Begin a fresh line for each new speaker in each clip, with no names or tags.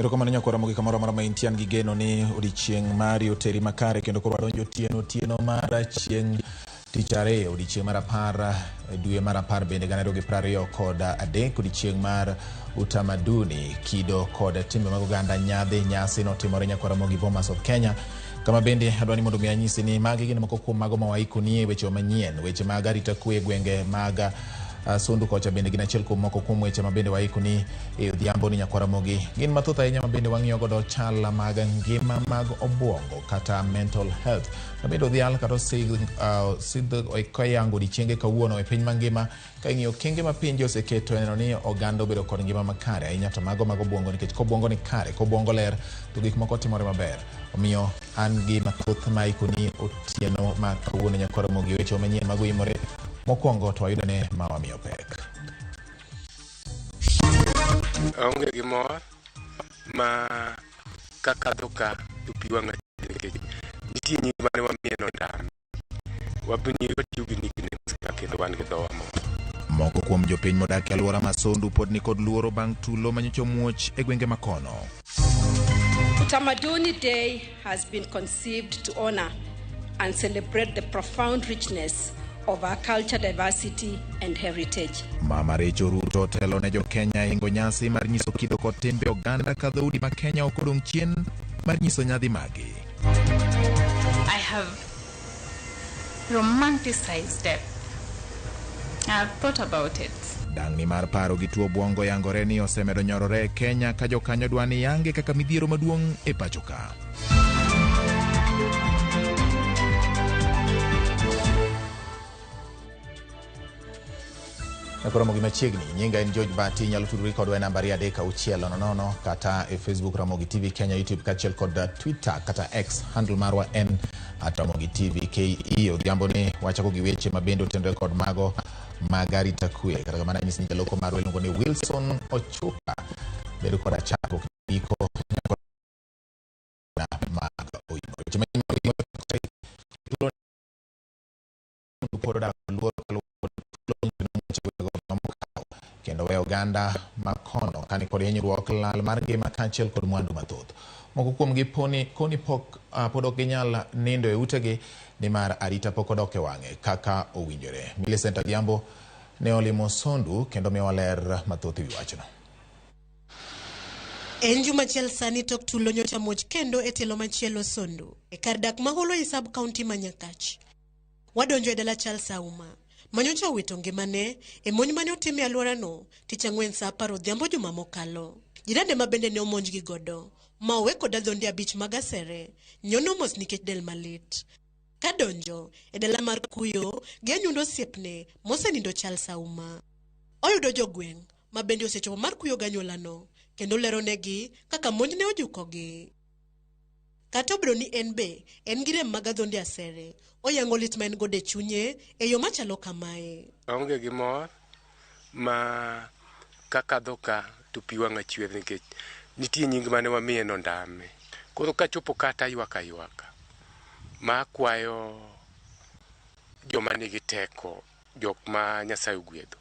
Erokamano nyakwar Ramogi kamoro amora ma intie, an gi geno ni odiechieng' mari oteri makare kendo koro wadonjo otieno otieno mar chieng' tich ariyo, odiechieng' mar 10 dwe mar 10 bende 2023, odiechieng' mar utamaduni, kido kod timbe mag oganda. Nyadhi nyasi notimore nyakwar Ramogi Bomas of Kenya, kama bende adwa ni mondo mi anyisi ni magi gin moko kuom mago ma waikonie weche manyien, weche mag arita kwe e gwenge mag Sondu kocha bende gin achiel kuom moko kuom weche ma bende waikoni e odhiambo ni nyakwar Ramogi. Gin mathoth ahinya ma bende wang'iyo godo chal mag ngima mag obwongo kata mental health ma bende odhial kata osidh koyango odiechienge kawuono e piny mangima ka ing'iyo okenge ma pinje oseketo e neno ni oganda obedo kod ngima makare ahinya to mago mag obwongo, nikech kobwongo ni kare, kobwongo ler to gik moko timore maber. Omiyo an gi mathoth ma ikoni otieno ma kawuono nyakwar Ramogi, weche manyien mago imore. Mokwongo to wayudo ne ma wamiyo pek.
Aonge gi mor ma kakadho ka to pi wang'a nikech nitie nying mane wamiye nondam. Watiyo gi nicknames ka kendo wan gi dhowa moro.
Moko kuom jopiny modak e alwora ma Sondu pod nikod luoro bang' tulo manyocha omuoch e gwenge makono.
Utamaduni Day has been conceived to honor and celebrate the profound richness of our culture, diversity, and heritage.
Mama Rachel Ruto otelo ne jo-Kenya e ingo nyasi mar nyiso kido kod timbe oganda ka dhoudi ma Kenya ok odong' chien mar nyiso nyadhi magi.
I have romanticized death. I've thought about it.
Dang'ni mar paro gi tuo obwongo yangore ni osemedo nyorore e Kenya ka jokanyo dwa ni yange kaka midhiero maduong' e pacho ka. Koro gi machiegni, nyinga en George Bati, inyalo tudori kodwa e namba 360 00 kata e Facebook Ramogi TV Kenya, YouTube kaachiel kod Twitter kata X, handle marwa en at Ramogi TV KE. Odhiambo ni wachako gi weche ma bende otenore kod mago mag arita kwe. Kata kamano anyisi ni jaloko marwa iluongo ni Wilson Ochuka bedo koda chakruok giko mag oimo. Weche manyien pod odak luor kendo weyo oganda makono kani kod hinyruok, lal mar ngima kaachiel kod mwandu mathoth. Moko kuomgi poni koni pok pod ok ginyal nindo e utegi nimar arita pok odok e wang'e kaka owinjore. Millicent Adhiambo ne olimo Sondu kendo miyowa ler mathoth e wi wachno.
En juma achiel sani tok tulo nyocha muoch kendo e tielo machielo Sondu, e kar dak ma Holo e sub county ma Nyakach. Wadonjo e dala Charles Auma, manyocha owito ngimane e monj mane otim e alworano tich ang'wen saa 10 odhiambo juma mokalo. Jirande ma bende ne omonj gi godo, ma owe kod adhonde 5 mag asere, nyono mos nikech del malit. Kadonjo e dala mar kuyo gi anyuond osiepne mosenindo Charles Auma. Oyudo jogweng' ma bende osechopo mar kuyo ganyuolano kendo leronegi kaka monj ne ojukogi. Kata obedo ni en be en gi rem mag adhonde asere, oyango lit ma en godo e chunye e yo machalo kamae.
Aonge gi mor ma kakadho ka to pi wang'a chwer nikech nitie nying mane wamiye nondame. Koro kachopo ka to aywak aywaka ma akwayo joma nigi teko, jok ma Nyasaye ogwedho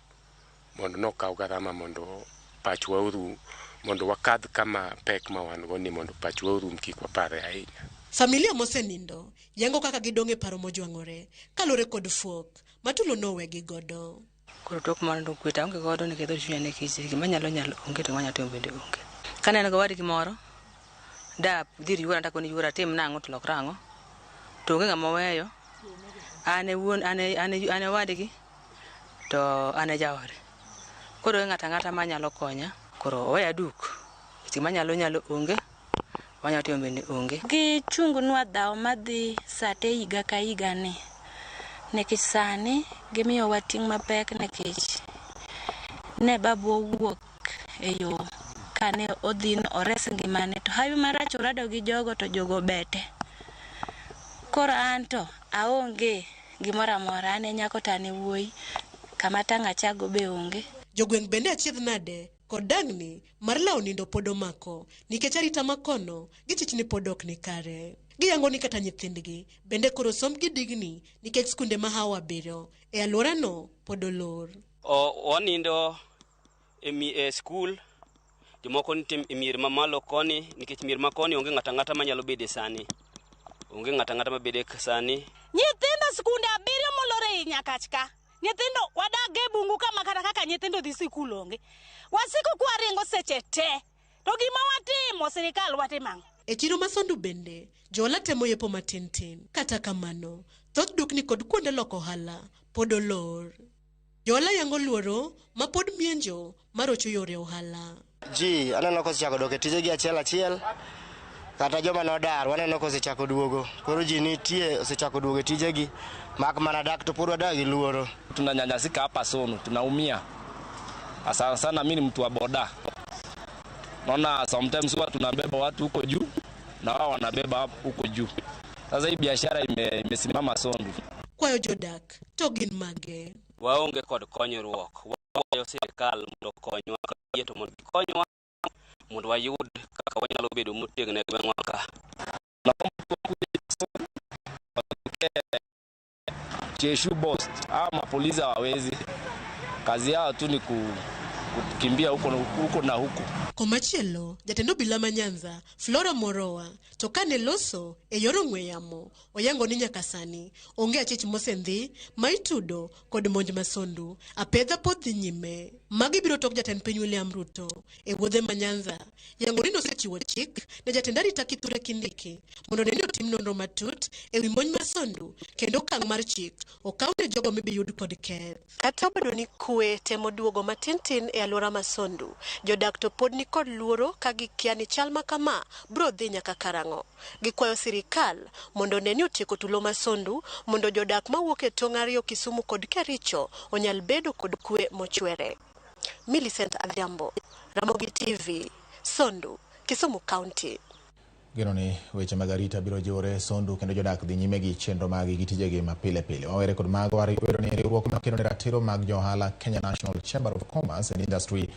mondo nokaw garama mondo pachwa orum, mondo wakadh kama pek ma wan go ni mondo pachwa orum kik wapare ahinya.
Familia mosenindo yango kaka gidong' e paro mojwang'ore kaluwore kod fuok ma tulo nowegi godo.
Koro tok mano to kwe to aonge godo nikech dhood chunya nikech gima anyalo nyalo onge to gima anyalo timo bende onge. Kaneno gi owadgi moro, da dhi ir yuora takone yuora tim nang'o to lokra ang'o, to onge ng'ama oweyo. An e wuon, an e owadgi to an e jaode. Koro onge ng'ato ang'ata manyalo konya, koro oweya duk. Nikech gima anyalo nyalo onge, manyalo timo bende onge.
Gichungnwa dhawo madhi sate higa ka higa ni. Nikech sani gimiyowa ting' mapek nikech ne babu owuok e yo kane odhi ores ngimane to hawi marach orado gi jogo to jogo obete. Koro an to aonge gimoro amora, an e nyako to an e wuoyi, kama tang' achago be onge.
Jogweng' bende achiedh nade kod dang'ni mar lawo nindo pod omako nikech arita makono gichich ni pod ok ni kare. Giyango ni kata nyithindgi bende koro sombgi digni nikech skunde ma hawo 7 e alworano pod olor.
Wanindo e skul, Jomoko nitie e mier mamalo koni nikech mier makoni onge ng'ato ang'ata manyalo bede sani. Onge ng'ato ang'ata mabede sani.
Nyithindo skunde 7 molor ei Nyakach ka. Nyithindo wadak e bungu kama kata kaka nyithindo dhi sikul onge. Wasiko kwaringo seche te. To gima watimo sirikal watimo ang'o?
E chiro ma Sondu bende, johala temo yepo matin tin. Kata kamano, thoth dukni kod kuonde loko ohala pod olor. Johala yango luoro ma pod mienjo marocho yore ohala.
Ji aneno kosechako dok e tijegi achiel achiel, kata joma nodar waneno kosechako duogo. Koro ji nitie osechako duogo e tijegi, mak mana dak to pod wadak gi luoro.
Tunanyanyasika hapa Sondu, tunaumia. Sana sana mimi ni mtu wa boda. Naona sometimes huwa tunabeba watu huko juu na wao wanabeba huko juu. Sasa hii biashara imesimama Sondu.
Kwayo jodak to gin mage?
Waonge kod konyruok. Wakwayo sirikal mondo okonywa to mondo gikonywa mondo wayud kaka wanyalo bedo motegno e gweng'wa ka.
Jeshu boss, hawa mapolisi hawawezi. Kazi yao tu ni kukimbia huko huko na huko.
Komachielo, jatend obila ma Nyanza, Flora Moroa, to kane loso e yor ong'we yamo, oyango ni nyaka sani onge achich mosendhi ma itudo kod monj ma Sondu. Apedha pod dhi nyime. Magi biro tok jatend piny William Ruto e wuodhe ma Nyanza, yango ni nosechiwo chik ne jatend arita Kithure Kindiki mondo ne ni otim nonro matut ewi monj ma Sondu kendo okang' mar chik okaw ne jogo mibiyud kod keth. Kata obedo ni kwe temo duogo matin tin e alwora ma Sondu, jodak to pod ni kod luoro ka gikia ni chal ma kama biro dhi nyaka karang'o. Gikwayo sirikal mondo one ni otieko tulo ma Sondu mondo jodak mawuok e tong' ariyo Kisumu kod Kericho onyal bedo kod kwe mochwere. Millicent Adhiambo, Ramogi TV, Sondu, Kisumu County.
Geno ni weche mag arita biro jiwore Sondu kendo jodak dhi nyime gi chenro maggi gi tijegi ma pile pile. Wawere kod mago wero ni riwruok makelo ne ratiro mag jo ohala Kenya National Chamber of Commerce and Industry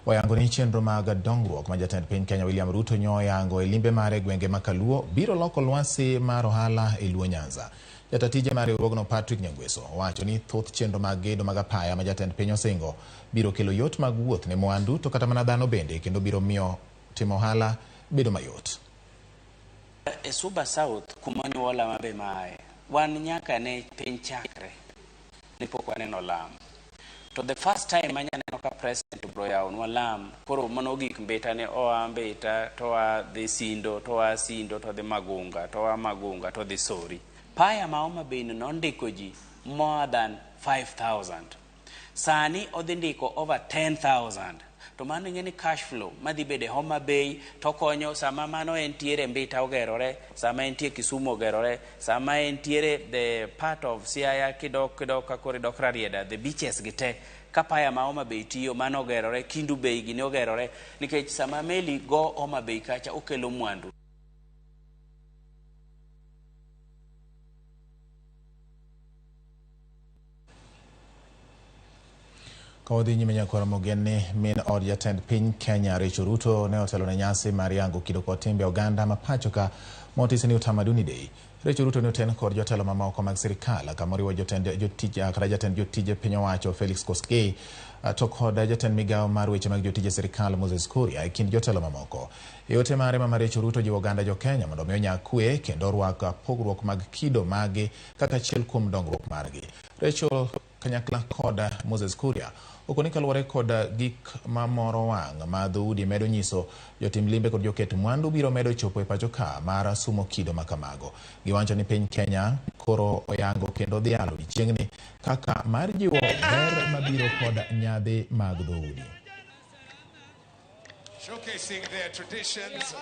oyango ni chenro mag dongruok ma jatend piny Kenya William Ruto nyo oyango e limbe mare gwenge ma Kaluo biro loko lwasi mar ohala e Luo Nyanza. Jatatije mar riwruogno Patrick Nyangweso owacho ni thoth chenro mag gedo mag apaya ma jatend piny osingo biro kelo yot mag wuoth ne mwandu to kata mana dhano bende kendo biro miyo timo ohala bedo mayot.
E Suba South kuma nyuola mabe mae, wan nyaka ne piny chakre ne pok waneno lam. To the first time anya neno ka president bro yawonwa lam, koro mano gik Mbita ne oa Mbita to oa dhi Sindo, to oa Sindo to dhi Magunga, to oa Magunga to dhi Sori. Paya ma Homa Bay no nondiko ji more than 5,000. Sani odhi ndiko over 10,000. To mano ing'e ni cash flow madhi bedo e Homa Bay to konyo sama mano entiere Mbita ogerore, sama entie Kisumu ogerore, sama entiere the part of Siaya kidok kidok ka koro idok Rarieda, the beaches gi te, ka paya ma Homa Bay tiyo mano ogerore, Kindu Bay gini ogerore, nikech sama meli go Homa Bay kacha okelo mwandu.
Ka wadhi nyime nyakwar Mogen ni min od jatend piny Kenya Rachel Ruto ne otelo ne nyasi mar yango kido kod timbe oganda ma pacho ka motisi ni Utamaduni Day. Rachel Ruto ne oten kod jotelo mamoko mag sirikal kamoriwo jotend jotij kata jatend jotije piny owacho Felix Koskei to kod jatend migawo mar weche mag jotije sirikal Moses Kuria e kind jotelo mamoko. E ote mare mama Rachel Ruto jiwo oganda jo Kenya mondo mi onyag kwe kendo orwak pogruok mag kido magi kaka achiel kuom dongruok margi. Rachel kanyakla kod Moses Kuria okoni kaluwore kod gik mamoro wang' ma dhoudi medo nyiso jotim limbe kod joket mwandu biro medo chopo e pacho ka mar sumo kido makamago. Giwacho ni piny Kenya koro oyango kendo dhialo odiechieng'ni kaka mar jiwo ber mabiro kod nyadhi mag dhoudi.
Showcasing their traditions.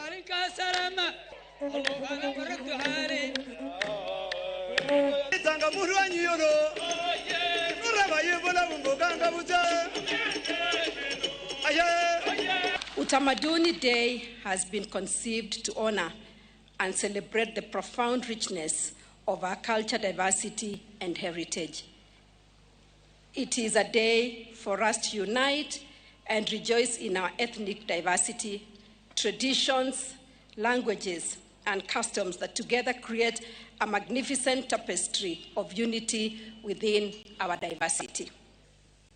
Utamaduni Day has been conceived to honor and celebrate the profound richness of our culture, diversity, and heritage. It is a day for us to unite and rejoice in our ethnic diversity, traditions, languages, and customs that together create a magnificent tapestry of unity within our diversity.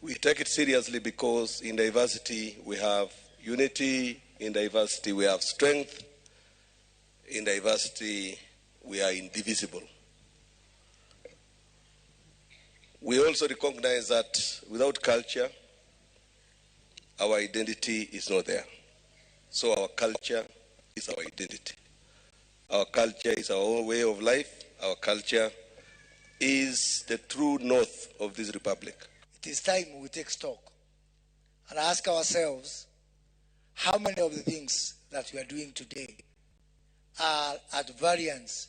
We take it seriously because in diversity we have Unity in diversity, we have strength. In diversity, we are indivisible. We also recognize that without culture, our identity is not there. So our culture is our identity. Our culture is our own way of life. Our culture is the true north of this republic.
It is time we take stock and ask ourselves how many of the things that we are doing today are at variance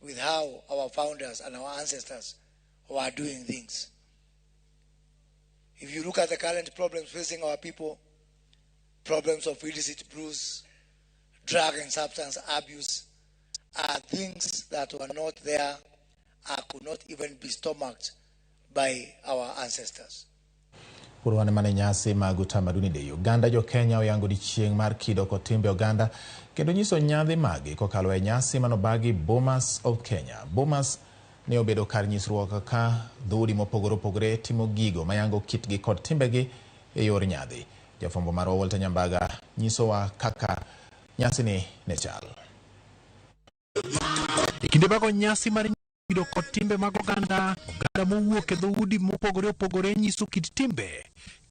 with how our founders and our ancestors were doing things. If you look at the current problems facing our people, problems of illicit brews, drug and substance abuse, are things that were not there or could not even be stomached by our ancestors.
Purwane mane nyasi mag Utamaduni Day. Oganda jo Kenya oyango odiechieng' mar kido kod timbe oganda kendo nyiso nyadhi magi kokalo e nyasi manobagi Bomas of Kenya. Bomas ne obedo kar nyisruok ka dhoudi mopogore opogore timo gigo mayango kitgi kod timbegi e yor nyadhi. Jafwambo marwa Walter Nyambaga nyisowa kaka nyasini ne chal.
E kinde mago nyasi mar kido kod timbe mag oganda, oganda mowuok e dhoudi mopogore opogore nyiso kit timbe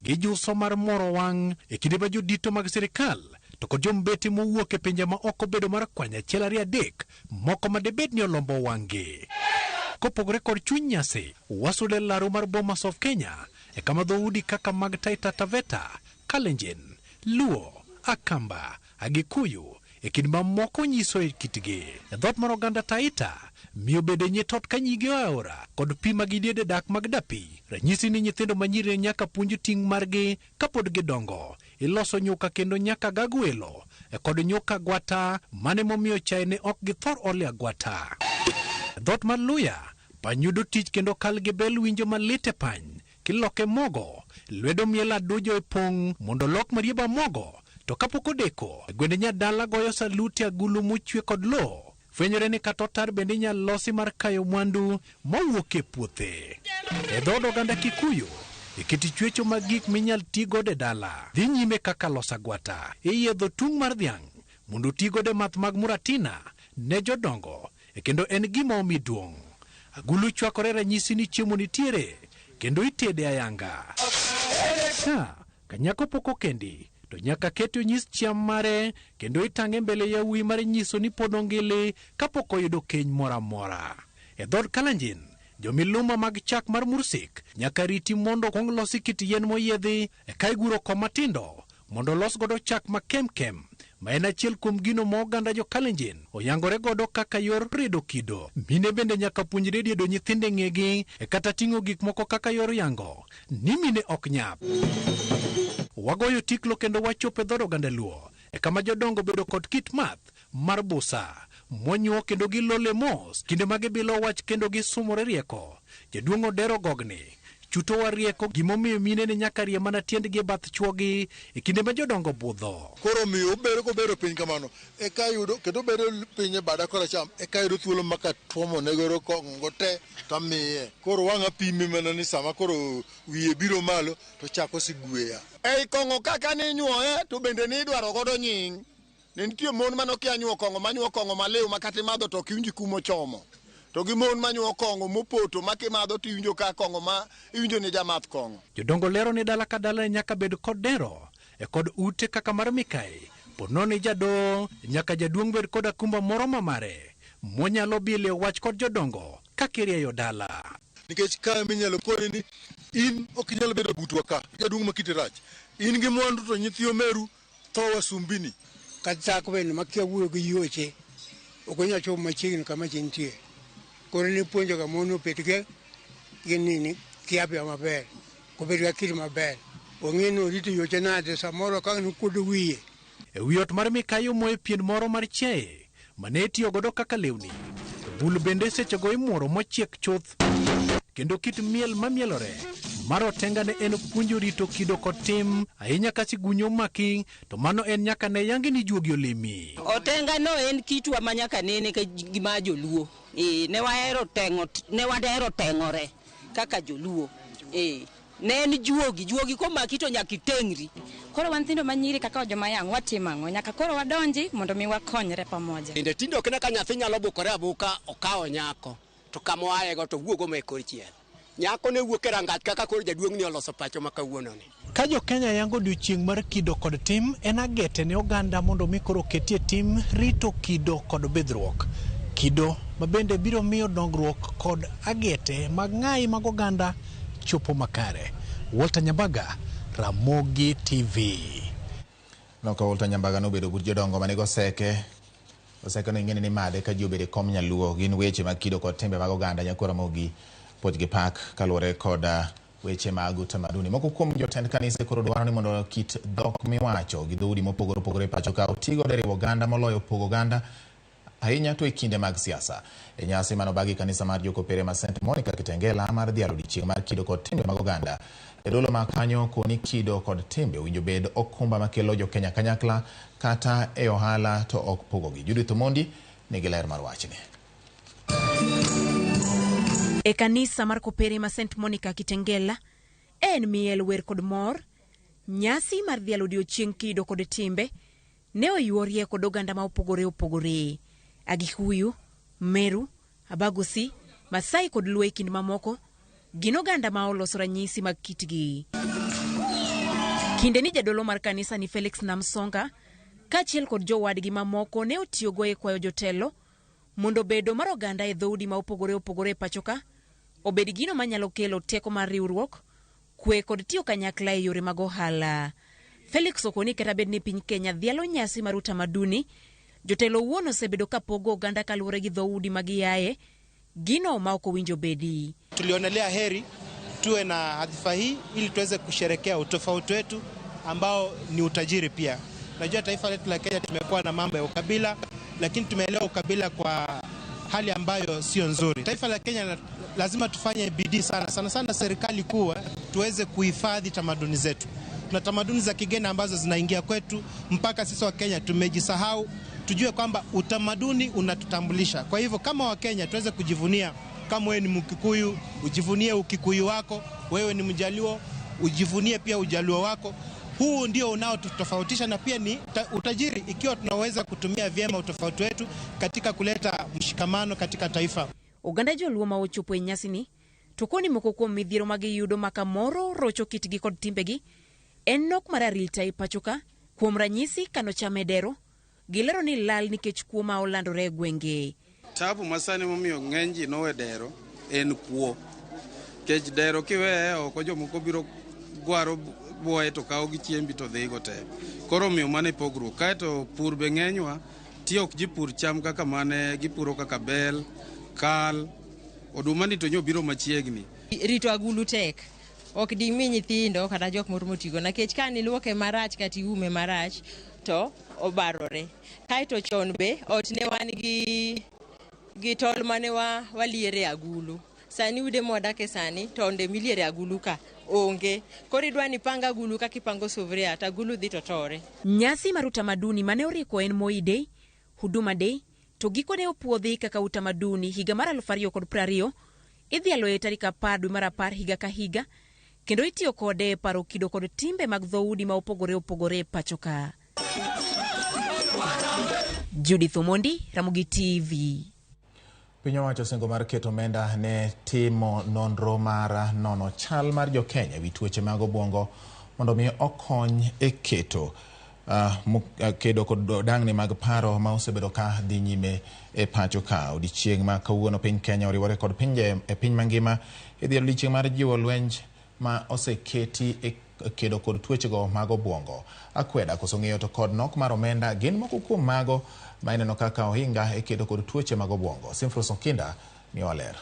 gi juso mar moro wang' e kinde ma jodito mag sirikal to kod jombete mowuok e pinje ma oko bedo mar kwany 1 2 3 moko ma debed ni olombo wang'gi. Kopogore kod chuny nyasi, wasude laru mar Bomas of Kenya e kama dhoudi kaka mag Taita Taveta, Kalenjin, Luo, Akamba, Agikuyu e kind mamoko nyiso e kitgi. E dhoot mar oganda Taita, miyo bende nyitot ka nyige aora kod pi ma gidiede dak mag dapi. Ranyisi ni nyithindo manyiri nyaka puonj ting' margi kapod gidongo. Iloso nyuka kendo nyaka gag welo e kod nyuka gwata mane momiyo chae ne ok githor ole agwata. E dhoot mar Luya, pany yudo tich kendo kal gi bel winjo malit e pany. Kiloke mogo, lwedo miel adujo e pong' mondo lok marieba mogo. To kapok odeko, gwende nyadala goyo saluti agulu mochwe kod lowo. Fwenyore ni kata otar bende inyal losi mar kayo mwandu mowuok e puothe. E dhood oganda Kikuyu, e kit chwecho mag gik minyal ti godo e dala dhi nyime kaka loso agwata. Iyiedho tung' mar dhiang' mondo oti godo e math mag muratina ne jodongo e kendo en gima omi duong'. Agulu chwakore ranyisi ni chiemo nitiere kendo itede ayanga. Ka nyako pok okendi, to nyaka kete onyis chiam mare kendo itang'e mbele yawuoyi mar nyiso ni pod ongili kapok oyudo keny moro amora. E dhood Kalenjin, jomiluma mag chak mar mursik nyaka riti mondo kuong losi kit yien moyiedhi eka iguro ko matindo mondo los godo chak makemkem ma en achiel kuom gino ma oganda jo Kalenjin oyangore godo kaka yor rido kido. Mine bende nyaka puonjre diedo nyithindo e ng'egi e kata ting'o gik moko kaka yor yango ni mine ok nyap. Wagoyo tiklo kendo wachopo e dhood oganda Luo e kama jodongo bedo kod kit math mar busa monyuo kendo gilole mos kinde ma gibilo wach kendo gisumore rieko. Jaduong' Odero Gogni chuto wa rieko gimomiyo mine ne nyaka rie mana tiendgi e bath chuogi e kinde ma jodongo budho.
Koro miyo obedo kobedo piny kamano eka yudo kendo obedo piny e bada koracham eka yudo thuolo ma ka tuomo ne godo kong'o te to amiye. Koro wang' apime mana ni sama koro wiye biro malo to chako sigweya.
Ei kong'o kaka ninyuoye to bende nidwaro godo nying. Ne nitie mon manokia nyuo kong'o manyuo kong'o maliw ma kata imadho to ok iwinj kumochomo. To gi mon manyuo kong'o mopoto ma kimadho to iwinjo ka kong'o ma iwinjo ni jamath kong'o.
Jodongo lero ni dala ka dala nyaka bed kod dero e kod ute kaka mar Mikai. Ponono jadoo nyaka jaduong' bed kod akumba moro mamare monyalo bile wach kod jodongo kaka irieyo dala.
Nikech ka minyalo koni ni in ok inyal bedo butwa ka jaduong' ma kite rach. In gi mwandu to nyithi omeru tho wasumbini.
Kata bende makia wuoyo gi yoche ok onyal chopo machiegni kama ji nitie. Koro nipuonjo ga mon obed gi nini gi afya maber, obed gi akili maber. Ong'e ni orito yoche nade samoro ka nokuodo wiye.
E wi ot mar Mikai omoye pien moro mar chiaye mane itiyo godo kaka lewni. Bul bende sechego imuoro mochiek chuth kendo kit miel mamielore mar otenga ne en puonjo rito kido kod tim ahinya ka sigunyo omaki to mano en nyaka ne yangi ni juogi olimi.
Otenga no en kitwa ma nyaka nene ka gima joluo. Ne wahero teng'o, ne wahero teng'ore kaka joluo. Ne en juogi, juogi komaki to nyaka iteng'ri.
Koro wan nyithindo manyiri kaka joma yang' watimo ang'o? Nyaka koro wadonji mondo mi wakonyre pamoja.
Bende tinde ok ine ka nyathi nyalo bukore abuka okawo nyako to kama oayego to owuogo ma e kor chiel. Nyako ne wuok e rangach kaka koro jaduong' ni oloso pacho ma kawuono ni.
Ka jo-Kenya yango odiochieng' mar kido kod tim, en agete ne oganda mondo mi koro oketie tim rito kido kod bidhruok. Kido ma bende biro miyo dongruok kod agete mag ng'ayi mag oganda chopo makare. Walter Nyambaga, Ramogi TV.
Noka Walter Nyambaga nobedo but jodongo manigo oseke. Oseke no ing'eni ni madhe ka ji obedo e kom nyaluo. Gin weche mag kido kod timbe mag oganda nyakwar Ramogi puoch gi pak kaluwore kod weche mag utamaduni. Moko kuom jotend kanise koro dwaro ni mondo kit dhok miwacho gi dhoudi mopogore opogore e pacho ka oti godo e riwo oganda moloyo pogo oganda ahinya to e kinde mag siasa. E nyasi mane obagi kanisa mar Jokopere ma St. Monica Kitengela mar dhialo odiochieng' mar kido kod timbe mag oganda. Jadolo ma kanyo koni kido kod timbe owinjo bed okumba makelo jo-Kenya kanyakla kata e ohala to ok pogogi. Judith Omondi nigi ler mar wachni.
E kanisa mar Kopere ma St. Monica Kitengela, en miel wer kod mor, nyasi mar dhialo odiochieng' kido kod timbe ne oyuorie kod oganda ma opogore opogore. Agikuyu, Meru, Abagusi, Masai kod Luo e kind mamoko gin oganda ma oloso ranyisi mag kitgi. Kinde ni jadolo mar kanisa ni Felix Namsonga kaachiel kod jowadgi mamoko ne otiyogo e kwayo jotelo mondo bedo mar oganda e dhoudi ma opogore opogore e pachoka obed gino manyalo kelo teko mar riwruok, kwe kod tiyo kanyakla e yore mag ohala. Felix okoni kata bed ni piny Kenya dhialo nyasi mar utamaduni, jotelo owuon osebedo ka pogo oganda kaluwore gi dhoudi ma giaye, gino ma ok owinjo bedi.
Tulionelea heri tuwe na hadhifa hii ili tuweze kusherekea utofauti wetu ambao ni utajiri pia. Najua taifa letu la Kenya tumekuwa na mambo ya ukabila, lakini tumeelewa ukabila kwa hali ambayo sio nzuri. Taifa la Kenya lazima tufanye bidii sana sana sana, serikali kuu tuweze kuhifadhi tamaduni zetu. Tuna tamaduni za kigeni ambazo zinaingia kwetu mpaka sisi wa Kenya tumejisahau. Tujue kwamba utamaduni unatutambulisha. Kwa hivyo kama wa Kenya tuweze kujivunia. Kama wewe ni Mkikuyu, ujivunie Ukikuyu wako. Wewe ni Mjaluo, ujivunie pia Ujaluo wako. Huu ndio unaotutofautisha na pia ni utajiri ikiwa tunaweza kutumia vyema utofauti wetu katika kuleta mshikamano katika taifa.
Oganda joluo ma ochopo e nyasi ni to koni moko kuom midhiero ma giyudo ma kamoro rocho kitgi kod timbegi en nok mar arita e pachoka. Kuom ranyisi kano cham e dero, gilero ni lal nikech kuo ma olandore e gwenge.
Tabu masani momiyo ng'eny ji nowe dero en kuo. Nikech dero kiweye oko jomoko biro gwaro buoye to kawo gi chiembi to dhigo te. Koro omiyo mano e pogruok. Kaeto pur be ng'enywa, ti ok ji pur cham kaka mane gipuro kaka bel, kal, oduma ni to nyo biro machiegni.
Rito agulu tek. Ok dimi nyithindo kata jok moro motigo nikech ka niluoke marach kata iume marach to obarore. Kaeto chon be ot ne wan gi tol mane waliere agulu. Sani ude mwadake sani tonde miliere agulu ka onge. Koro idwa ni pang agulu kaka ipango sufuria to agulu dhi to tore.
Nyasi mar utamaduni mane oriko en Moi Day, Huduma Day, to gikone opuodhi kaka utamaduni higa mar 2020 idhialo e tarik 10 dwe mar 10 higa ka higa, kendo itiyo kode e paro kido kod timbe mag dhoudi ma opogore opogore e pacho ka. Judith Omondi, Ramogi TV.
Piny owacho osingo mar keto omenda ne timo nonro mar nono chal mar jo-Kenya ewi tuoche mag obwongo mondo mi okony e keto kedo kod dangni mag paro ma osebedo ka dhi nyime e pacho ka. Odiechieng' ma kawuono piny Kenya oriwore kod pinje e piny mangima e dhialo odiechieng' mar jiwo lwenj ma oseketi e kedo kod tuochego mag obwongo. Akweda koso ng'eyo to kod nok mar omenda gin moko kuom mago ma ineno kaka ohinga e kedo kod tuoche mag obwongo. Simfros Okinda miyowa ler.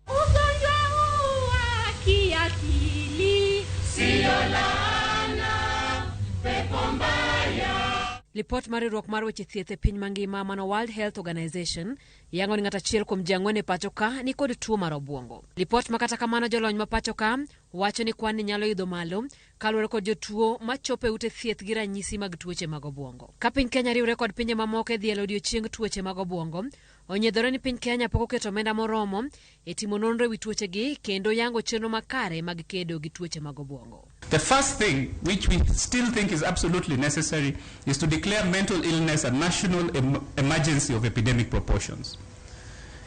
Ugonjwa huu wa kiakili sio laana, pepo mbaya.
Lipot mar riwruok mar weche thieth e piny mangima mano World Health Organization yango ni ng'at achiel kuom ji ang'wen e pacho ka ni kod tuo mar obwongo. Lipot ma kata kamano jolony ma pacho ka wacho ni kwan ni nyalo idho malo kaluwore kod jotuo machopo e ute thieth gi ranyisi mag tuoche mag obwongo. Ka piny Kenya riwre kod pinje mamoko e dhialo odiechieng tuoche mag obwongo, Onyiedhore ni piny Kenya pok oketo omenda moromo e timo nonro ewi tuochegi kendo yango chenro makare mag kedo gi tuoche mag obwongo.
The first thing, which we still think is absolutely necessary, is to declare mental illness a national emergency of epidemic proportions.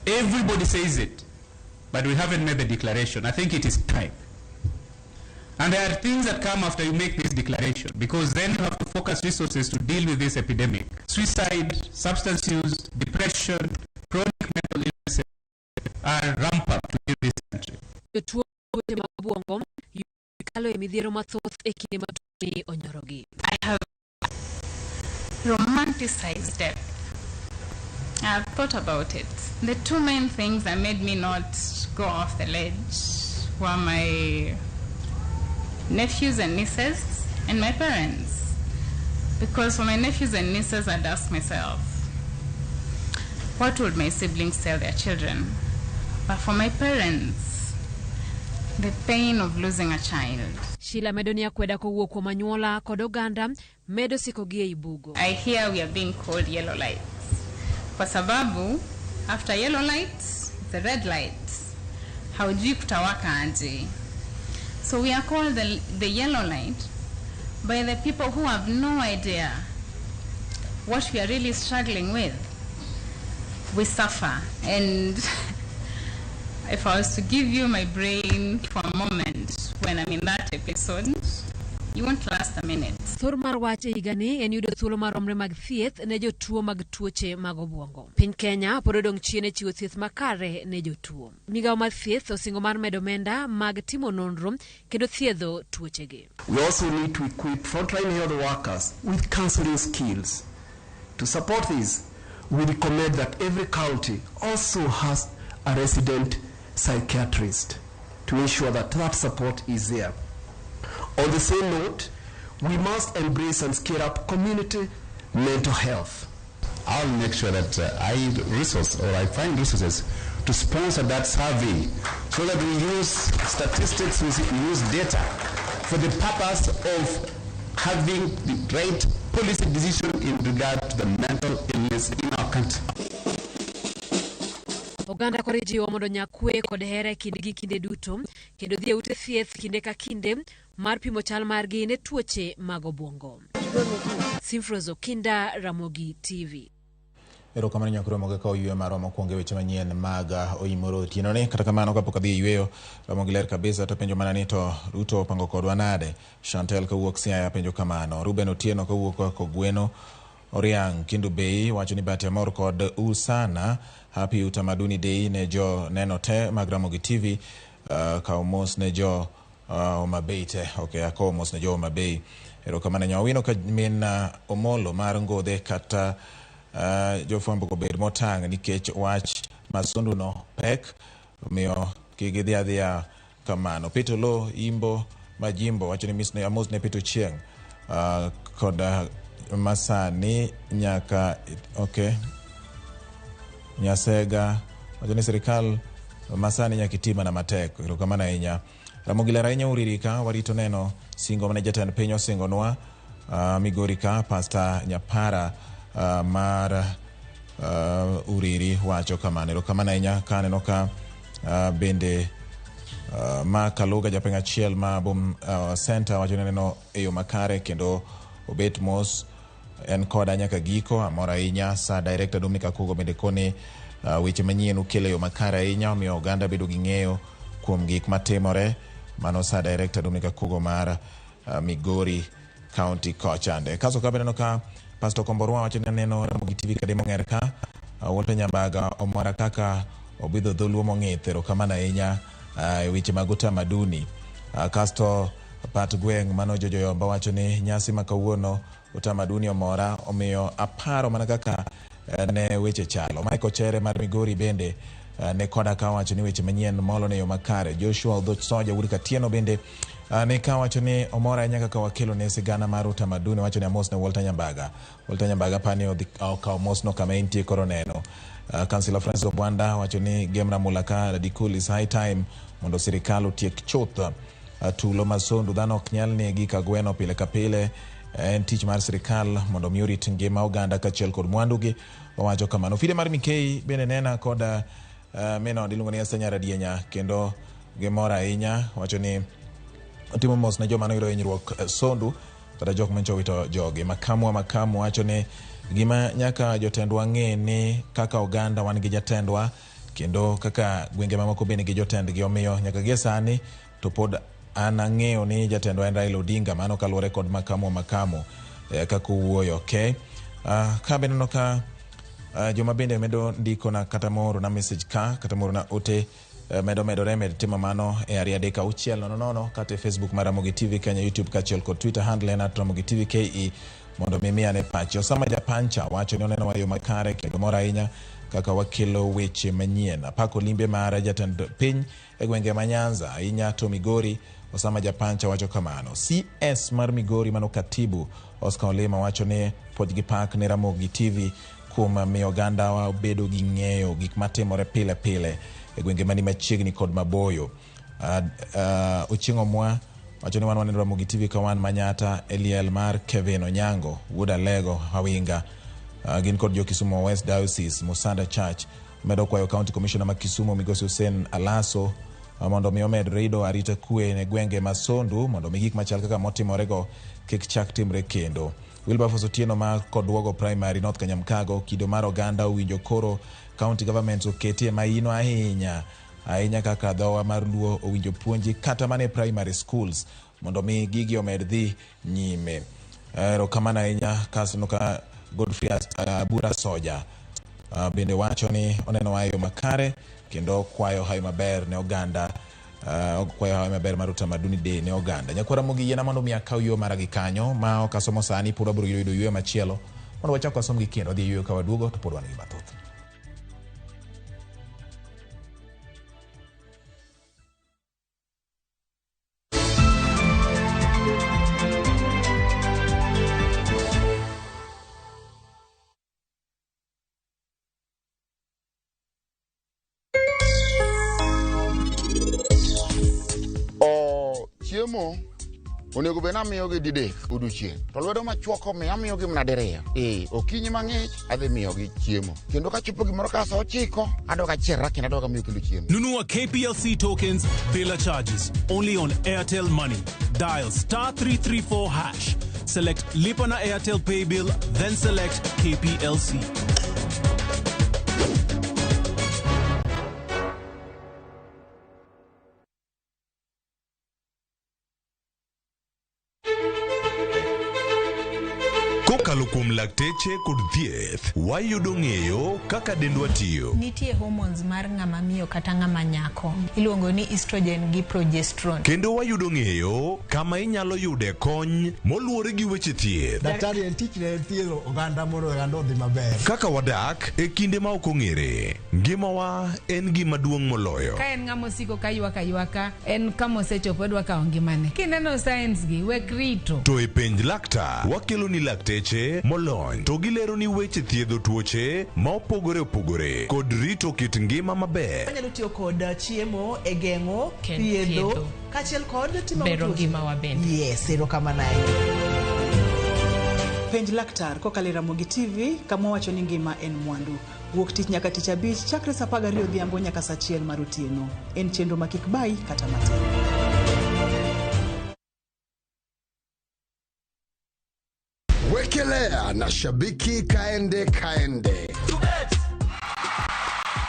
Everybody says it, but we haven't made the declaration. I think it is time. And there are things that come after you make this declaration, because then you have to focus resources to deal with this epidemic. Suicide, substance use, depression, chronic mental illness are rampant in this country.
Jotuo tuoche mag obwongo kalo e midhiero mathoth e kinde ma tuoni onyorogi.
I have romanticized death. I've thought about it. The two main things that made me not go off the ledge were my nephews and nieces and my parents. Because for my nephews and nieces, I'd ask myself, what would my siblings tell their children? But for my parents, the pain of losing a child.
Sheila medo ni akweda kowuok kuom anyuola kod oganda medo siko gi ei bugo.
I hear we are being called yellow lights. Kwa sababu after yellow light, the red light. Haujui kutawaka aje. So we are called the yellow light by the people who have no idea what we are really struggling with. We suffer. And if I was to give you my brain for a moment when I'm in that episode, you won't last a minute.
Thor mar wach e higani en yudo thuolo maromre mag thieth ne jotuo mag tuoche mag obwongo. Piny Kenya pod odong' chien e chiwo thieth makare ne jotuo. Migawo mar thieth osingo mar medo omenda mag timo nonro kendo thiedho tuochegi.
We also need to equip frontline health workers with counseling skills. To support this, we recommend that every county also has a resident psychiatrist to ensure that that support is there. On the same note, we must embrace and scale up community mental health.
I'll make sure that I resource or I find resources to sponsor that survey so that we use statistics, we use data for the purpose of having the right policy decision in regard to the mental illness in our country.
Oganda koro ijiwo mondo nyak kwe kod hera e kindgi kinde duto kendo dhi e ute thieth kinde ka kinde mar pimo chal margi ne tuoche mag obwongo. Simfros Okinda, Ramogi TV.
Erokamano nyakuro moga ka oyueyo marwa mokwongo e weche manyien mag Oimoro otieno ni. Kata kamano kapok adhi e yueyo, Ramogi ler kabisa to penjo mana ni to Ruto opango kodwa nade? Chantel kawuok Siaya penjo kamano. Ruben Otieno kawuok Kogweno Oriang Kindu Bay wacho ni bati amor kod u sana. Happy Utamaduni Day ne jo neno te mag Ramogi TV. Kaw mos ne jo Homa Bay te. Okay, akowo mos ne jo Homa Bay. Erokamano Nyawino ka min Omolo mar Ngodhe kata jofwambo go bed motang' nikech wach Masundu no pek, omiyo kik gidhi adhiya kamano. Peter Lo Imbo Majimbo wacho ni amos ne Peter Chieng' kod masani nyaka okay. Nyasega wacho ni sirikal masani nyaka iti mana matek. Erokamano ahinya. Ramogi ler ahinya Uriri ka warito neno singo mane jatend piny osingonwa Migori ka Pastor Nyapara mar Uriri wacho kamano. Erokamano ahinya ka aneno ka bende ma Kaluga japeng' achiel ma Bom Center wacho ni neno e yo makare kendo obet mos en koda nyaka giko. Amor ahinya. Sa Director Dominic Akugo bende koni weche manyien ukelo e yo makare ahinya omiyo oganda bedo gi ng'eyo kuom gik matimore. Mano sa Director Dominic Akugo mar Migori County kochande. Kaso ka beneno ka Pastor Komborwa wacho ni aneno Ramogi TV kademo ng'er ka Walter Nyambaga omora kaka obidho dholuo mong'ith. Erokamano ahinya e weche mag utamaduni. Kasto pat gweng' mano Jojo Yomba wacho ni nyasi ma kawuono utamaduni omora omiyo aparo mana kaka ne weche chalo. Michael Chere mar Migori bende ne koda ka wacho ni weche manyien molo ne yo makare. Joshua Odhoch Soja wuod Katieno bende ne ka wacho ni omora ahinya kaka wakelo ne sigana mar utamaduni. Wacho ni amos ne Walter Nyambaga. Walter Nyambaga pani odhi okawo mosno kama entie koro neno. Councillor Francis Obwanda wacho ni Gem Ramula ka Radikul is high time mondo sirikal otiek chuth tulo Masondu. Dhano ok nyal negi ka gweno pile ka pile En tich mar sirikal mondo mi orit ngima oganda kaachiel kod mwandugi. Owacho kamano. Fide mar Mikei bende nena kod minod iluongo ni Esther Nyaradienya kendo gimor ahinya. Wacho ni otimo mos ne joma noyudo hinyruok Sondu kata jok manyocha owito jogi. Makamu wa Makamu wacho ni gima nyaka jotendwa ng'e ni kaka oganda wan gi jatendwa kendo kaka gwenge mamoko bende gi jotendgi, omiyo nyaka gie sani to pod an ang'eyo ni jatendwa en Raila Odinga. Mano kaluwore kod Makamu wa Makamu kaka owuoyo. Okay. Ka be neno ka joma bende medo ndikona kata moorona message ka kata moorona ote medo medore med timo mano e 2 3 6 0 0 kata e Facebook mar Ramogi TV Kenya, YouTube kaachiel kod Twitter handle en @RamogiTV KE mondo mi miyane pachi. Osama Japancha wacho ni oneno wa yo makare kendo mor ahinya kaka wakelo weche manyien. Apako limbe mar jatend piny e gwenge ma Nyanza ahinya to Migori. Osama Japancha wacho kamano. CS mar Migori mano Katibu Oscar Olima wacho ni pod gi pak ne Ramogi TV kuom miyo oganda wa bedo gi ng'eyo gik matimore pile pile e gwenge mani machiegni kod maboyo. Ochieng' Omwa wacho ni wan waneno Ramogi TV ka wan Manyata e liel mar Kevin Onyango wuod Alego Hawinga. Gin kod jo Kisumu West Diocese Musanda Church medo kwayo County Commissioner ma Kisumu Migosi Hussein Alaso mondo mi omed rido arita kwe ne gwenge ma Sondu mondo mi gik machal kaka motimorego kik chak timre kendo. Wilberforce Otieno ma Kodwogo Primary North Kanyamkago kido mar oganda owinjo koro county government oketie maino ahinya ahinya kaka dhowa mar Luo owinjo puonji kata mana e primary schools mondo mi gigi omed dhi nyime. Erokamano ahinya kasto ka Godfrey Abura Soja bende wacho ni oneno wa e yo makare kendo kwayo hawi maber ne oganda, okwayo hawi maber mar Utamaduni Day ne oganda. Nyakwara Ramogi yiena mondo mi akaw yo mara gi kanyo ma ok asomo sani pod wabiro yudo yueyo machielo mondo wachak wasom gi kendo wadhi yueyo ka waduogo to pod wan gi mathoth.
O chiemo onego bed ni amiyogi didek odiochieng' to lwedo machuok omiyo amiyogi mana diriyo. Ee, okinyi mang'ich adhi miyogi chiemo kendo kachopo gimoro ka sa 9 adok achierra kendo adok amiyo kendo chiemo.
Nunua KPLC tokens bila charges only on Airtel Money. Dial star 334 hash. Select Lipa na Airtel Pay Bill, then select KPLC.
Kokalo kuom lakteche kod thieth, wayudo ng'eyo kaka dendwa tiyo.
Nitie hormones mar ng'ama miyo kata ng'ama nyako iluongo ni estrogen gi progesterone.
Kendo wayudo ng'eyo kama inyalo yude kony moluwore gi weche thieth.
Daktari en tich ne thiedho oganda mondo oganda odhi maber.
Kaka wadak e kinde ma ok ong'ere, ngimawa en gima duong' moloyo.
Ka en ng'ama osiko ka ywak aywaka, en kama osechopo odwa kawo ngimane. Kineno signs gi, wek rito.
To e penj laktar, wakelo ni lakteche molony to gilero ni weche thiedho tuoche ma opogore opogore kod rito kit ngima maber.
Wanyalo tiyo kod chiemo e geng'o,
Ken
thiedho,
thiedho.
kaachiel kod timo
Bero
tuoche.
ngimawa bende.
Yes, erokamano ahinya.
Penj laktar kokalo e Ramogi TV kama wacho ni ngima en mwandu. Wuok tich nyaka tich abich chakre saa 12 odhiambo nyaka saa 1 mar otieno. En chenro ma kik bayi kata matin.
Wekelea na shabiki kaende kaende.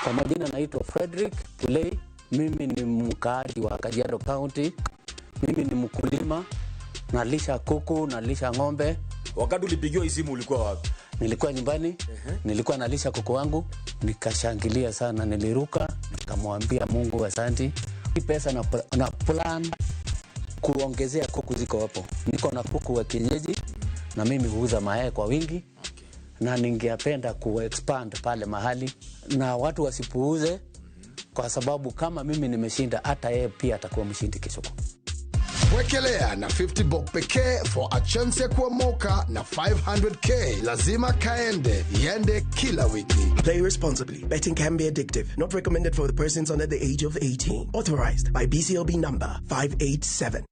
Kwa majina naitwa Frederick Tulei. Mimi ni mkaaji wa Kajiado County. Mimi ni mkulima, nalisha kuku, nalisha ng'ombe.
Wakati ulipigiwa hii simu ulikuwa wapi?
Nilikuwa nyumbani, nilikuwa nalisha kuku wangu, nikashangilia sana, niliruka, nikamwambia Mungu asanti. Hii pesa na plan kuongezea kuku ziko hapo. Niko na kuku wa kienyeji na mimi huuza mayai kwa wingi na ningependa ku-expand pale mahali na watu wasipuuze, kwa sababu kama mimi nimeshinda, hata yeye pia atakuwa mshindi kesho.
Wekelea na 50 bob pekee for a chance ya kuomoka na 500k. Lazima kaende iende kila wiki.
Play responsibly. Betting can be addictive. Not recommended for the persons under the age of 18. Authorized by BCLB number 587.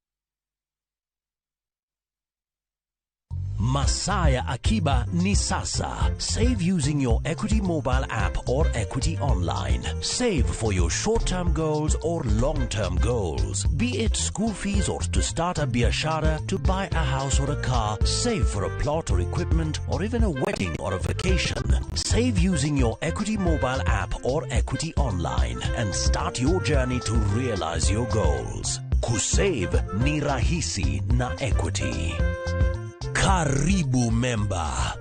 Masaya Akiba ni sasa. Save using your Equity mobile app or Equity online. Save for your short-term goals or long-term goals. Be it school fees or to start a biashara, to buy a house or a car, save for a plot or equipment, or even a wedding or a vacation. Save using your Equity mobile app or Equity online and start your journey to realize your goals. Kusave ni rahisi na Equity. Karibu member.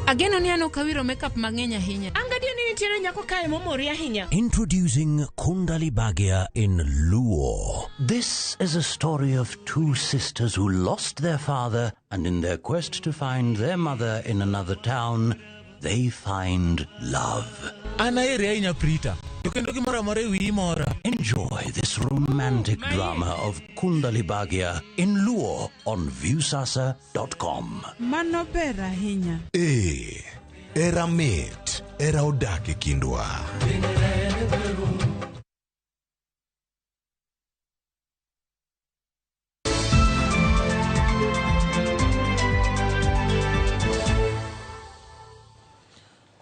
Ageno ni an ok awiro makeup mang'eny ahinya.
An gadier ni nitiere nyako kae momori ahinya.
Introducing Kundali Bhagya in Luo. This is a story of two sisters who lost their father and in their quest to find their mother in another town, they find love.
An aheri ahinya Prita. To kendo gimoro amora e wiyi mora.
Enjoy this romantic drama of Kundali Bhagya in Luo on viewsasa.com.
Mano ber ahinya.
Ee, era mit, era odak e kindwa.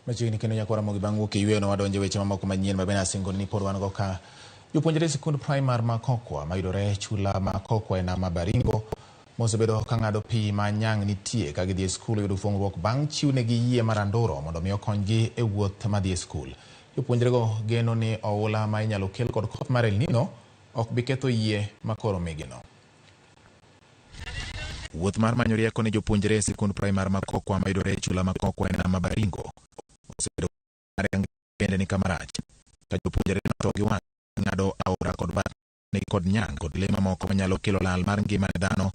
Machiegni kendo nyakwara Ramogi bang' wuok e yweyo no wadonjo e weche mamoko manyien ma bende asingo ni pod wan go ka jopuonjre e sikund primar ma Kokwa mayudore e chula ma Kokwa e nam ma Baringo mosebedo ka ng'ado pi ma nyang' nitie ka gidhi e skul oyudo fuong'ruok bang' chiwnegi yie mar anduro mondo mi okonygi e wuoth madhi e skul. Jopuonjrego geno ni oula ma inyalo kel kod koth mar El Nino ok bi ketho yie ma koro migino. Wuoth mar manyo rieko ne jopuonjre e sikund primar ma Kokwa mayudore e chula ma Kokwa e nam ma Baringo osebedo bende ni kama rach ka jopuonjre to gi wang' ng'ado aora kod batni kod nyang' kod le mamoko manyalo kelo lal mar ngima ne dhano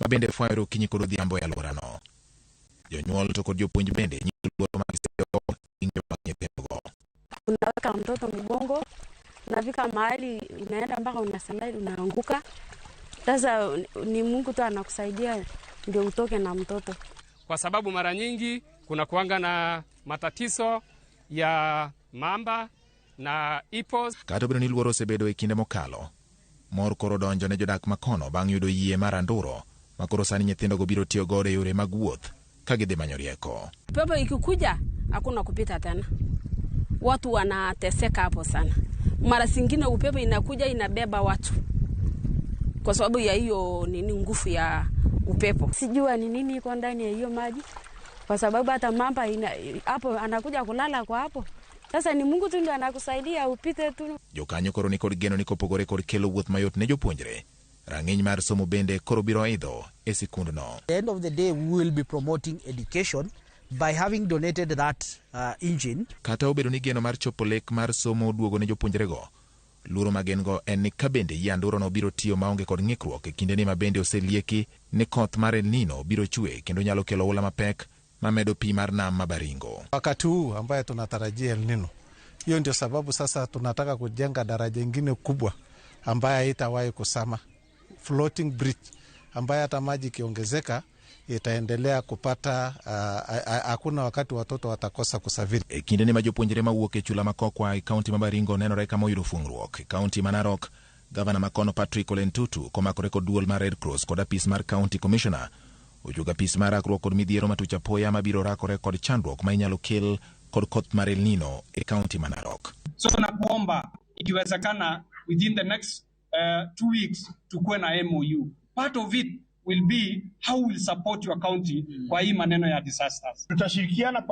ma bende fwayore okinyi kod odhiambo e alworano. Jonyuol to kod jopuonj bende nyiso luoro ma gisebedogo gi ngima mag nyithindogo.
Unaweka mtoto mgongo, unafika mahali unaenda mpaka unaslide, unaanguka. Sasa ni Mungu tu anakusaidia ndio utoke na mtoto.
Kwa sababu mara nyingi kuna kuanga na matatizo ya mamba na ipos.
Kata obedo ni luoro osebedo e kinde mokalo, mor koro donjo ne jodak makono bang' yudo yie mar anduro ma koro sani nyithindogo biro tiyo godo e yore mag wuoth ka gidhi manyo rieko.
Pepo ikikuja hakuna kupita tena, watu wanateseka hapo sana. Mara zingine upepo inakuja inabeba watu kwa sababu ya hiyo nini, nguvu ya upepo. Sijua ni nini iko ndani ya hiyo maji, kwa sababu hata mamba hapo anakuja kulala kwa hapo. Sasa ni Mungu tu ndiye anakusaidia upite tu.
Jokanyo koro ni kod geno ni kopogore kod kelo wuoth mayot ne jopuonjre, rang'iny mar somo bende koro biro idho e sikundno.
At the end of the day, we will be promoting education by having donated that engine.
Kata obedo ni geno mar chopo lek mar somo oduogo ne jopuonjrego, luoro ma gin go en ni ka bende yie andurono biro tiyo maonge kod ng'ikruok e kindeni ma bende oselieki ni koth mar El Nino biro chwe kendo nyalo kelo oula mapek mamedo pi mar nam ma Baringo.
Wakati huu ambaye tunatarajia El Nino, hiyo ndio sababu sasa tunataka kujenga daraja ingine kubwa ambaye haitawahi kusama, floating bridge ambaye hata maji ikiongezeka itaendelea kupata, hakuna wakati watoto watakosa kusafiri.
E kindeni ma jopuonjre mawuok e chula ma Kokwa e kaunti ma Baringo nenore kama oyudo fuong'ruok. E kaunti ma Narok, gavana makono Patrick Ole Ntutu komakore kod duol mar Red Cross kod apis mar County Commissioner ojuogo apis mar rakruok kod midhiero matuch apoya mabiro rakore kod chandruok ma inyalo kel kod koth mar El Nino e kaunti ma Narok.
So nakuomba ikiwezekana within the next 2 weeks tukuwe na MOU. Part of it will be how we'll support your county kwa hii maneno ya disasters.
Tutashirikiana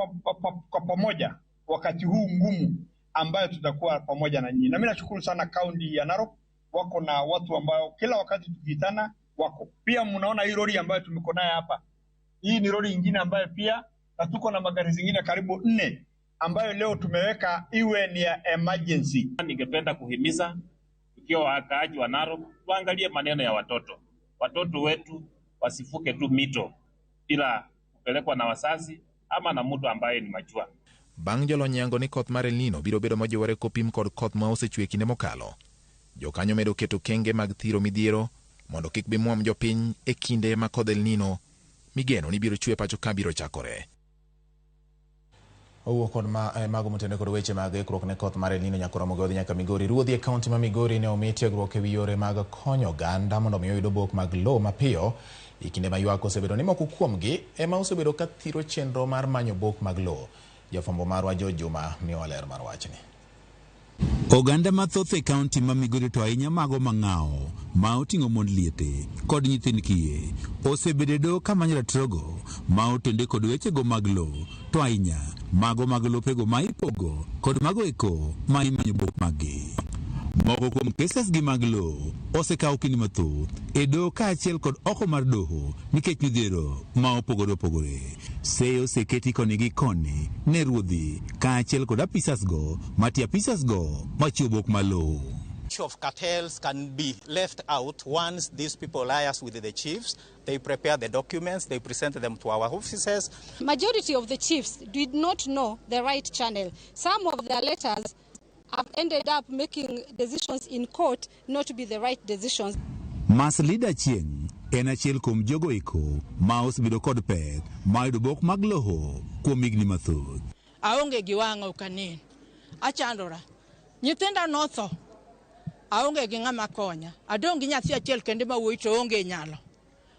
kwa pamoja wakati huu ngumu ambayo tutakuwa pamoja na nyinyi. Na mimi nashukuru sana kaunti ya Narok, wako na watu ambao kila wakati tukiitana wako. Pia mnaona hii lori ambayo tumeko nayo hapa. Hii ni lori nyingine ambayo pia na tuko na magari zingine karibu 4 ambayo leo tumeweka iwe ni ya emergency.
Ningependa kuhimiza ikiwa wakaaji wa Narok waangalie maneno ya watoto. Watoto wetu wasifuke tu mito bila kupelekwa na wazazi ama na mtu ambaye ni majua.
Bang' jolony yango ni koth mar El Nino biro bedo mojiwore kopim kod koth ma osechwe e kinde mokalo. Jokanyo medo keto kenge mag thiro midhiero mondo kik bimuom jopiny e kinde ma kodh El Nino migeno ni biro chwe pacho ka biro chakore. Owuok kod mago motene kod weche mag ikruok ne koth mar El Nino nyaka Ramogi odhi nyaka Migori. Ruodhi e kaunti ma Migori ne omi tiegruok ewi yore mag konyo oganda mondo mi oyud obok mag lowo mapiyo e kinde ma ywak osebedo ni moko kuomgi ema osebedo ka thiro chenro mar manyo obok mag lowo. Jafwambo marwa George Juma miyowa ler mar wachni.
Oganda mathoth e kaunti ma Migori to ahinya mago mang'awo ma oting'o mond liete kod nyithind kiye osebedo e doho kamanyo ratirogo ma otende kod wechego mag lowo to ahinya mago mag lopego ma ipogo kod mago eko ma imanyo bok maggi. Moko kuom cases gi mag lowo osekawo kinde mathoth e doho kaachiel kod oko mar doho nikech midhiero ma opogore opogore. Seyo oseketi koni gi koni ne ruodhi kaachiel kod apisas go mati apisas go machiwo bok mar lowo.
Issue of cartels can be left out once these people liaise with the chiefs. They prepare the documents, they present them to our offices.
Majority of the chiefs did not know the right channel. Some of their letters have ended up making decisions in court not to be the right decisions.
Mas Leader Chieng' en achiel kuom jogo eko ma osebedo kod pek mar yudo bok mag lowo kuom higni mathoth.
Aonge gi wang'a ok anen. Achandora. Nyithinda notho. Aonge gi ng'ama konya. Adong' gi nyathi achiel kende ma wuoyi to onge nyalo.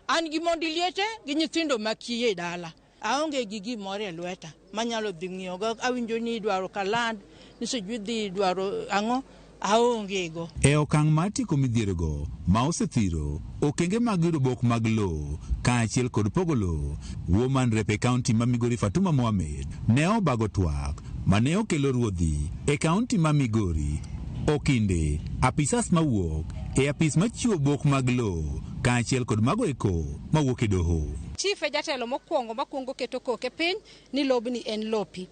An gi mond liete gi nyithindo ma kiye e dala. Aonge gi gimoro e lweta manyalo dhi ng'iewogo. Awinjo ni idwaro kaland, ni sijui dhi dwaro ang'o, aonge go.
E okang' mar tieko midhierogo ma osethiro okenge mag yudo bok mag lowo kaachiel kod pogo lowo, Woman Rep e kaunti ma Migori Fatuma Mohamed ne obago twak mane okelo ruodhi e kaunti ma Migori okinde apisas mawuok e apis machiwo bok mag lowo kaachiel kod mago eko mawuok e doho.
Chief e jatelo mokwongo makwongo keto koke piny ni lobni en lopi.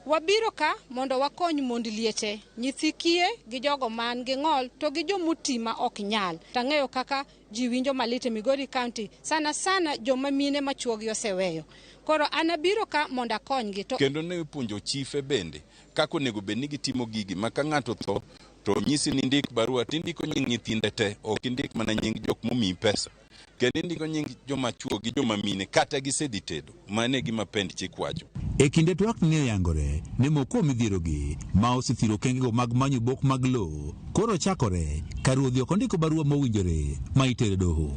Wabiro ka mondo wakony mond liete, nyithi kiye gi jogo man gi ng'ol to gi jomoti ma ok nyal. Tang'eyo kaka ji winjo malit e Migori County, sana sana joma mine ma chuogi oseweyo. Koro an abiro ka mondo akonygi. To
kendo ne ipuonjo chife bende kaka onego bed ni gitimo gigi ma ka ng'ato tho to nyisi ni ndik barua tindiko nying nyithinde te, ok indik mana nying jok momiyi pesa. Kendo indiko nying joma chuo gi joma mine kata gisedhi tedo. Mano e gima pend chik wacho.
E kinde twak ne oyangore ni moko kuom midhierogi ma osethiro okengego mag manyo bok mag lowo koro chakore ka ruodhi ok ondiko barua mowinjore ma itere doho.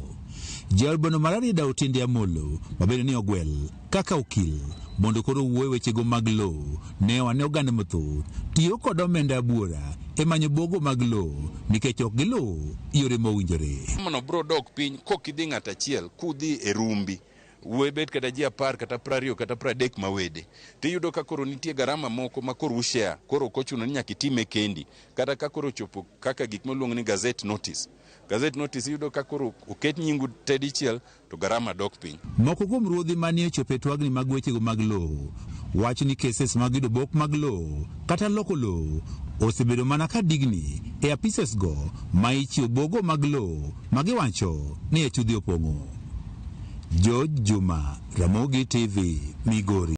Jaod bwana mar Rarieda Otiende Amolo ma bende ne ogwel kaka okil mondo koro owuo e wechego mag lowo ne owane oganda mathoth tiyo kod omenda buora e manyo bogo mag lowo nikech ok giluw yore mowinjore.
Mano bro dok piny kok idhi ng'at achiel kudhi e rumbi webet kata ji 10 kata 20 kata 30 mawede tiyudo ka koro nitie garama moko ma koro ushare, koro ok ochuno ni nyaka itime kendi, kata ka koro ochopo kaka gik miluongo ni gazette notice. Gazette notice iyudo ka koro oket nyingu te dichiel to garama dok piny.
Moko kuom ruodhi manie ochopo e twagni mag wechego mag lowo wacho ni cases mag yudo bok mag lowo kata loko lowo osebedo mana ka digni e apises go ma ichiwo bogo mag lowo ma giwacho ni achudhi opong'o. George Juma, Ramogi TV, Migori.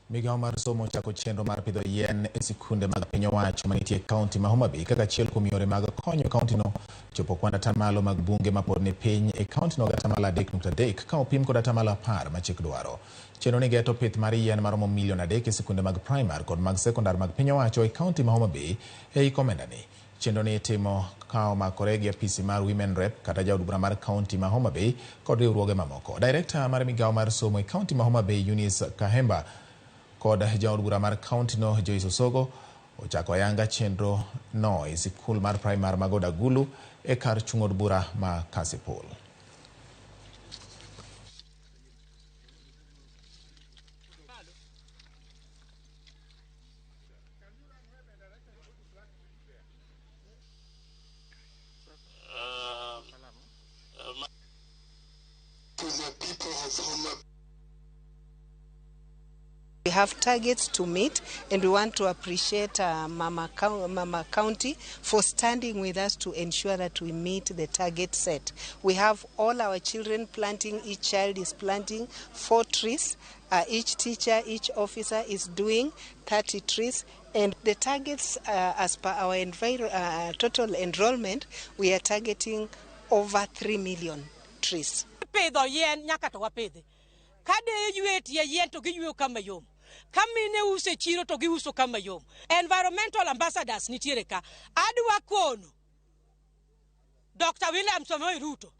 Migawo mar somo ochako chenro mar pidho yien e sikunde mag piny owacho manitie e kaunti ma Homa Bay kaka achiel kuom yore mag konyo kauntino chopo kwan atamalo mag bunge mapod ni piny e kauntino gi atamalo 3.3 ka opim kod atamalo 10 ma chik dwaro. Chenro ni geto pith mar yien maromo milion 3 e sikunde mag primar kod mag sekondar mag piny owacho e kaunti ma Homa Bay e hik omendani. Chenro ni itimo ka omakore gi apisi mar Women Rep kata jaod bura mar kaunti ma Homa Bay kod riwruoge mamoko. Director mar migawo mar somo e kaunti ma Homa Bay Eunice Kahemba kod jaod bura mar kaunti no Joyce Osogo ochako ayanga chenro no e sikul mar primar ma Godagulu e kar chung' od bura ma Kasipul.
We have targets to meet, and we want to appreciate Mama County for standing with us to ensure that we meet the target set. We have all our children planting, each child is planting 4 trees. Each teacher, each officer is doing 30 trees. And the targets, as per our total enrollment, we are targeting over 3 million trees.
Pidho yien nyaka to wapidhi. Ka de ywe tie yien to giyweyo kama yom. Ka mine uso e chiro to giuso kama yom. Environmental ambassadors nitiere ka. Adwa kono Dr. William Samoei Ruto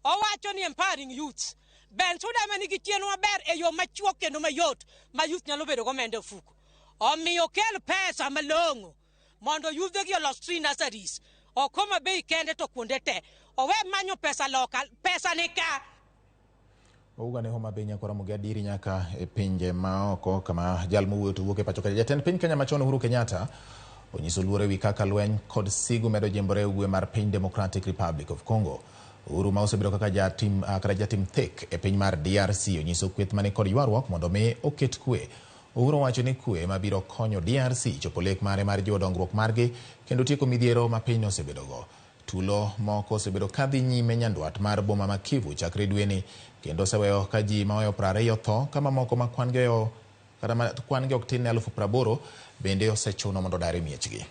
owacho ni empowering youths. Bensuda ma nigi chenro maber e yo machuok kendo mayot ma youth nyalo bedo gomenda e ofuko. Omiyo kel pesa malong'o mondo yudhegi olos tree nurseries. Ok Homa Bay kende to kuonde te. Owe manyo pesa loka, pesa ni ka.
Wawuok ane Homa Bay nyaka Ramogi Adieri nyaka e pinje maoko kama jal mowuoyo to wuok e pacho kacha. Jatend piny Kenya machon Uhuru Kenyatta onyiso luoro ewi kaka lweny kod sigu medo jimbore e ugwe mar piny Democratic Republic of Congo. Uhuru ma osebedo kaka jatim, kata jatim thek e piny mar DRC onyiso kweth mani kod ywaruok mondo mi oket kwe. Uhuru owacho ni kwe ema biro konyo DRC chopo lek mare mar jiwo dongruok margi kendo tieko midhiero ma pinyno osebedogo. Tulo moko osebedo kadhi nyime nyandwat mar boma ma Kivu chakre dweni kendo oseweyo ka ji maoyo 20 tho ka mamoko ma kwan gi oyo kata ma kwan gi ok tin ne 80,000 bende osechuno mondo odar e miechgi.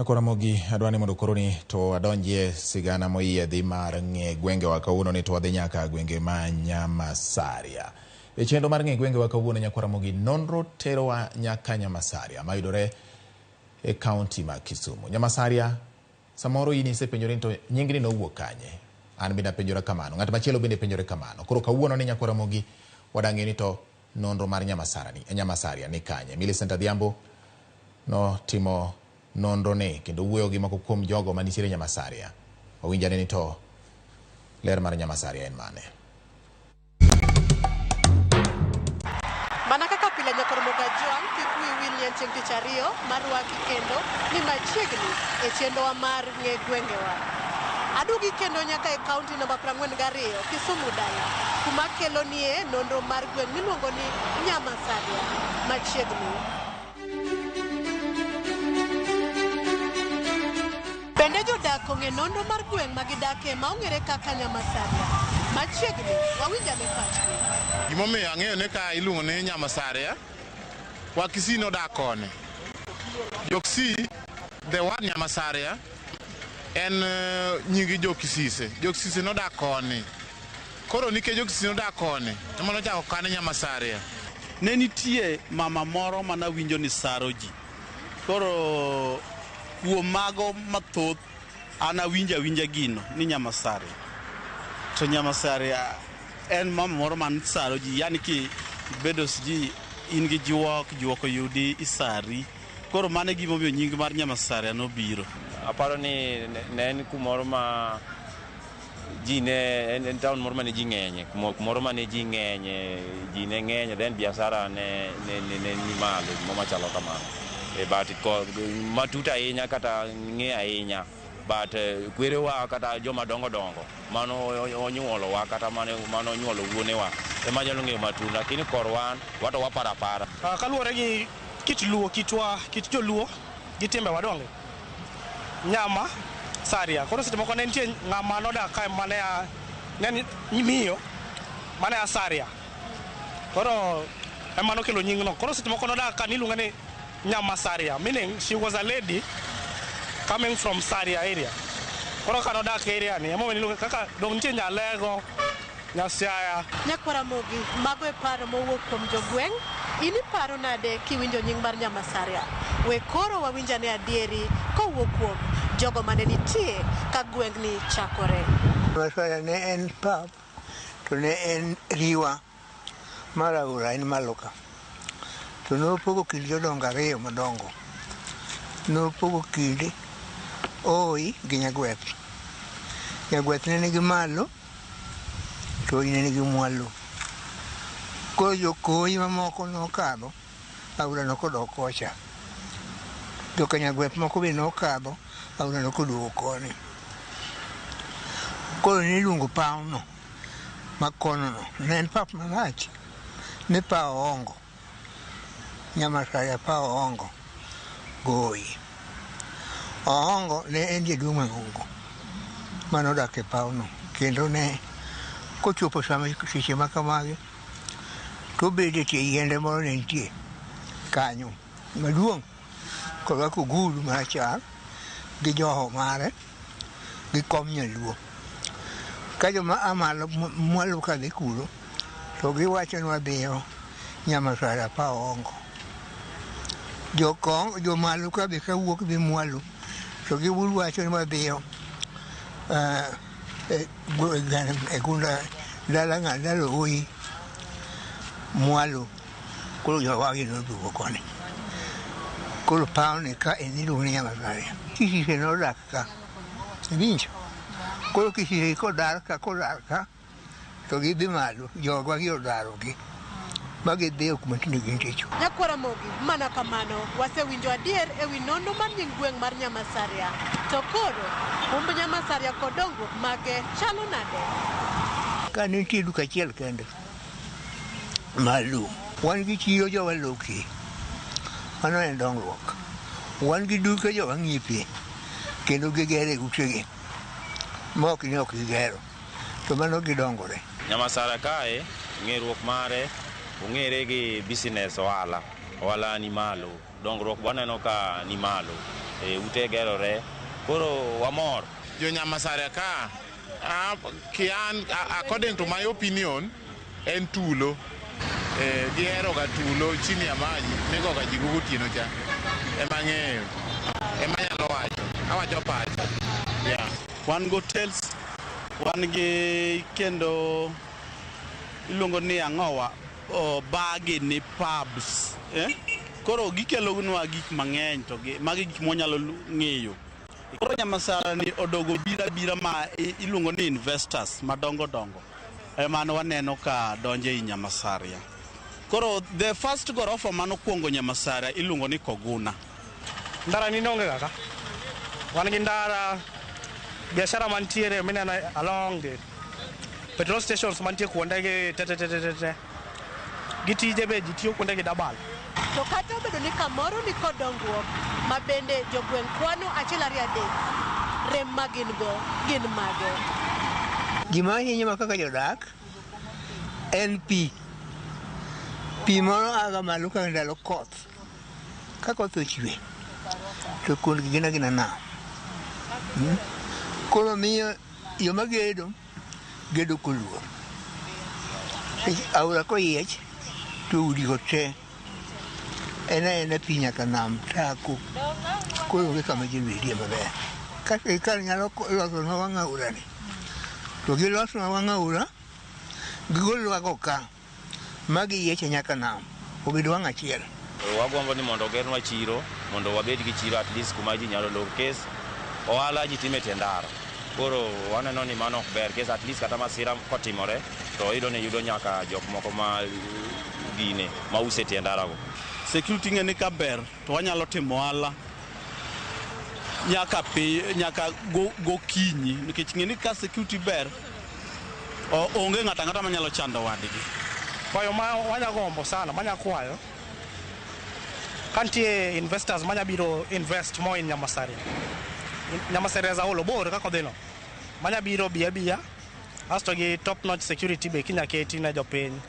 Ramogi adwa ni mondo koro ni to adonjie sigana moyiedhi mar ng'e gwengewa kawuono ni to wadhi nyaka gwenge ma Nyamasaria. E chenro mar ng'e gwengewa kawuono nyaka Ramogi nonro terowa nyaka Nyamasaria mayudore e kaunti ma Kisumu. Nyamasaria samoro in isepenjori ni to nyingni nowuok kanye? An bende apenjora kamano, ng'at machielo bende penjore kamano. Koro kawuono ni nyaka Ramogi wadang'e ni to nonro mar Nyamasaria ni kanye? Millicent Adhiambo notimo nonro ne kendo wuoyo gi moko kuom jogo manitiere Nyamasaria. Wawinjane ni to ler mar Nyamasaria en mane?
Mana kaka pile Nyakoromoga Joang' kik wiyi wil ni en chieng' tich ariyo marwaki kendo ni machiegni e chenrowa mar ng'e gwengewa. Aduogi kendo nyaka e kaunti namba 42 Kisumu dala kuma kelonie nonro mar gweng' miluongo ni Nyamasaria machiegni. Bende jodak ong'e nonro mar gweng' ma gidakie ma ong'ere kaka Nyamasaria. Machiegni wawinj ane pachgi.
Gimomiyo ang'eyo ni ka iluongo ni Nyamasaria, Wakisii nodak koni. Jokisii, the word Nyamasaria en nying Jokisise. Jokisise nodak koni. Koro nikech Jokisise nodak koni, ema nochako kane Nyamasaria.
Ne nitie mama moro manawinjo ni saro ji. Koro kuom mago mathoth an awinjo awinja gino ni Nyamasaria. To Nyamasaria en mama moro man saro ji, yani ki bedo siji in gi juok, juok oyudi isari. Koro mano e gimomiyo nying mar Nyamasaria nobiro.
Aparo ni ne en kumoro ma ji ne en town moro mane ji ng'enye, kumoro mane ji ng'enye, ji ne ng'enye, then biashara ne ni malo, gimoro machalo kamano. But matut ahinya kata ng'e ahinya, but kwerewa kata joma dongo dongo mano onyuolowa kata mano onyuolo wuonewa ema nyalo ng'eyo matut, lakini kor wan wato waparo apara.
Kaluwore gi kit luo, kitwa, kit joluo gi timbewa donge. Nyama Saria. Koro seche moko ne nitie ng'ama nodak kae mane a ne miyo mane a Saria. Koro ema nokelo nying no. Koro seche moko nodak ka niluonge ni Nyamasaria, meaning she was a lady coming from Saria area. Koro ka nodak area ni, emomiyo niluonge kaka dong nitie Nyalego, Nyasiaya.
Nyakwaramogi, mago e paro mowuok kuom jogweng'. In iparo nade kiwinjo nying mar Nyamasaria? We koro wawinjane adieri kowuok kuom jogo mane nitie ka gweng'ni chakore.
Nyamasaria ne en pap to ne en riwa mar aora en malo ka. To nopogo kind jodongo ariyo madongo. Nopogo kind Oi gi Nyagweth. Nyagweth ne nigi malo to Oi ne nigi mwalo. Koro jokoi mamoko nokadho aorano kodok kocha. Joka Nyagweth moko be nokadho aorano koduogo koni. Koro niluongo pawno ma kono no. Ne en pap malach. Ne paw Ongo. Nyamasaria paw Ongo. Goi. Ohongo ne en jaduong' mang'ongo manodak e pawno kendo ne kochopo sama seche ma kamagi to obedo e tie yiende moro ne nitie kanyo maduong' korwako ogudu marachar gi joho mare gi kom nyaluo. Ka joma a malo mwalo kadhi kuro to giwacho ni wadhiyo Nyamasara pa Ohongo. Jokong jomalo ka be kawuok dhi mwalo to giwacho ni wadhiyo e gunda dala ng'a dala Oyi mwalo koro jowagi noduogo koni. Koro pawni ka en iluongo ni Nyamasaria. Kisise nodak ka. Iwinjo? Koro kisise kodar ka kodar ka to gidhi malo jogwa gi odarogi ma gidhiyo kuma tinde gintie cho.
Nyakwar Ramogi, mana kamano, wasewinjo adier e wi nonro mar nying gweng' mar Nyamasaria. To koro, humb Nyamasaria kod dongruok mage chalo nade?
Ka ne nitie duka achiel kende mar lum. Wan gi chiro jowa lokie. Mano en dongruok. Wan gi duke jowa ng'iepe kendo gigere e utegi ma ok ni ok gigero to mano gidongore.
Nyamasara kae ng'eruok mare ong'ere gi business ohala. Ohala ni malo, dongruok waneno ka ni malo, e, ute gerore, koro wamor.
Jo Nyamasara ka, kian, according to my opinion, en tulo. Gihero ga tulo chini ya maji migoga ji go gotieno cha. Ema ang'eyo. Ema anyalo wacho. Awacho pacha. Yeah.
Wan gi hotels, wan gi kendo iluongo ni ang'owa bar gini pubs eh? Koro gikelonwa gik mang'eny to gi, magi gik mwanyalo ng'eyo. Koro Nyamasara ni odogo bira bira ma iluongo ni investors madongo dongo ema waneno ka donjo ei Nyamasaria. Koro the first gorofa manokwongo Nyamasaria iluongo ni Koguna.
Ndara ni onge kaka. Wan gi ndara, biashara mantiere mineno along the petrol stations mantie kuonde gi te te te te te. Gi tije be ji tiyo kuonde gi dabal.
To kata obedo ni kamoro ni kod dongruok ma bende jogweng' kwano achiel ariyo adek, rem ma gin go gin mage?
Gima hinyowa kaka jodak en pi. Pi moro aga malo ka ndalo koth. Ka koth ochwe to kuondgi gin agina nam. Koro miyo joma gedo gedo koluor. Aora koyiech to udigo te en aena pi nyaka nam tako. Koro onge kama ji bedie maber. Ka sirkal nyalo losonwa wang' aora ni, to gilosnwa wang' aora, gigolwago ka ma giyieche nyaka nam, obed wang' achiel.
Wagombo ni mondo ogernwa chiro mondo wabed gi chiro at least kuma ji nyalo loro kes ohala ji time tie ndara. Koro waneno ni mano ok ber kes at least kata masira kotimore to iyudo ni yudo nyaka jok moko ma gine ma use tie ndara go.
Security ng'e ni ka ber to wanyalo timo ohala nyaka pi nyaka gokinyi nikech ng'e ni ka security ber onge ng'ato ang'ata manyalo chando wadgi.
Kwayo ma wanya gombo sana, manya kwayo ka nitie investors manya biro invest more in Nyamasaria. Nyamasaria as a whole obor kaka odhi no. Manya biro biya biya asto gi top notch security be kinya keti ne jopiny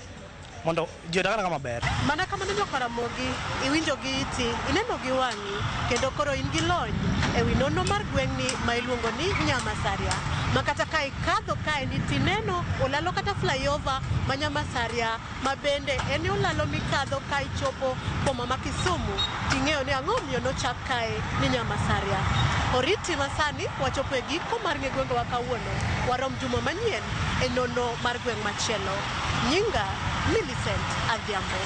mondo ji odag adaga maber.
Mana kamano nyakwa Ramogi, iwinjo gi iti, ineno gi wang'i, kendo koro in gi lony e wi nonro mar gweng'ni ma iluongo ni Nyamasaria. Ma kata ka ikadho kaendi tineno olalo kata flyover ma Nyamasaria ma bende en e olalo mikadho ka ichopo boma ma Kisumu ting'eyo ni ang'o omiyo nochak kae ni Nyamasaria. Oriti masani wachopo e giko mar ng'e gwengewa kawuono. Warom juma manyien e nonro mar gweng' machielo. Nyinga Millicent Adhiambo.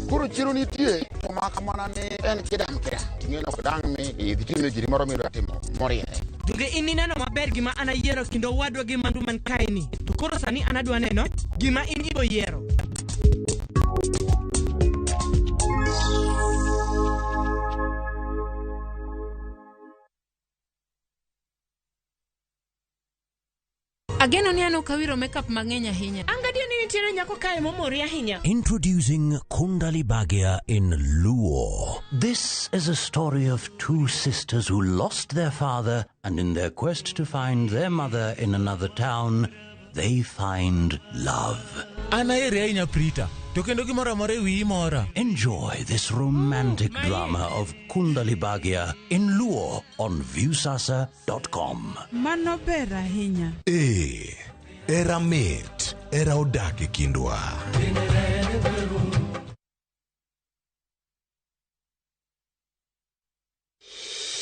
Koro chiro nitie to mak mana ni en kidang' kidang' ting'e ni ok dang' mi idhi timne giri moro midwa timo moriere.
Donge in nineno maber gima an ayiero kind owadwa gi mandu man kaeni? To koro sani an adwa neno gima in ibo yiero. Ageno ni an ok awiro makeup mang'eny ahinya.
An gadier ni nitiere nyako kae momori ahinya.
Introducing Kundali Bhagya in Luo. This is a story of two sisters who lost their father and in their quest to find their mother in another town, they find love.
An aheri ahinya Prita, to kendo gimoro amora e wiyi mora.
Enjoy this romantic drama of Kundali Bhagya in Luo on Viusasa.com.
Mano ber ahinya.
Ee, era mit, era odak e kindwa.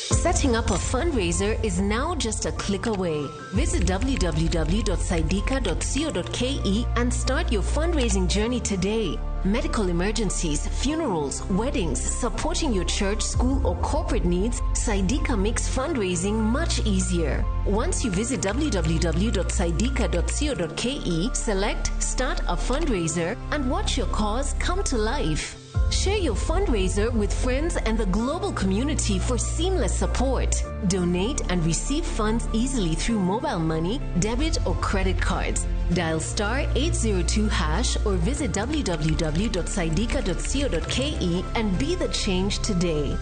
Setting up a fundraiser is now just a click away. Visit www.saidika.co.ke and start your fundraising journey today. Medical emergencies, funerals, weddings, supporting your church, school, or corporate needs, Saidika makes fundraising much easier. Once you visit www.saidika.co.ke, select Start a Fundraiser and watch your cause come to life. Share your fundraiser with friends and the global community for seamless support. Donate and receive funds easily through mobile money, debit, or credit cards. Dial star 802 hash or visit www.saidika.co.ke and be the change today.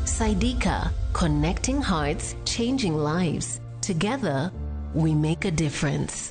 Saidika, connecting hearts, changing lives. Together, we make a difference.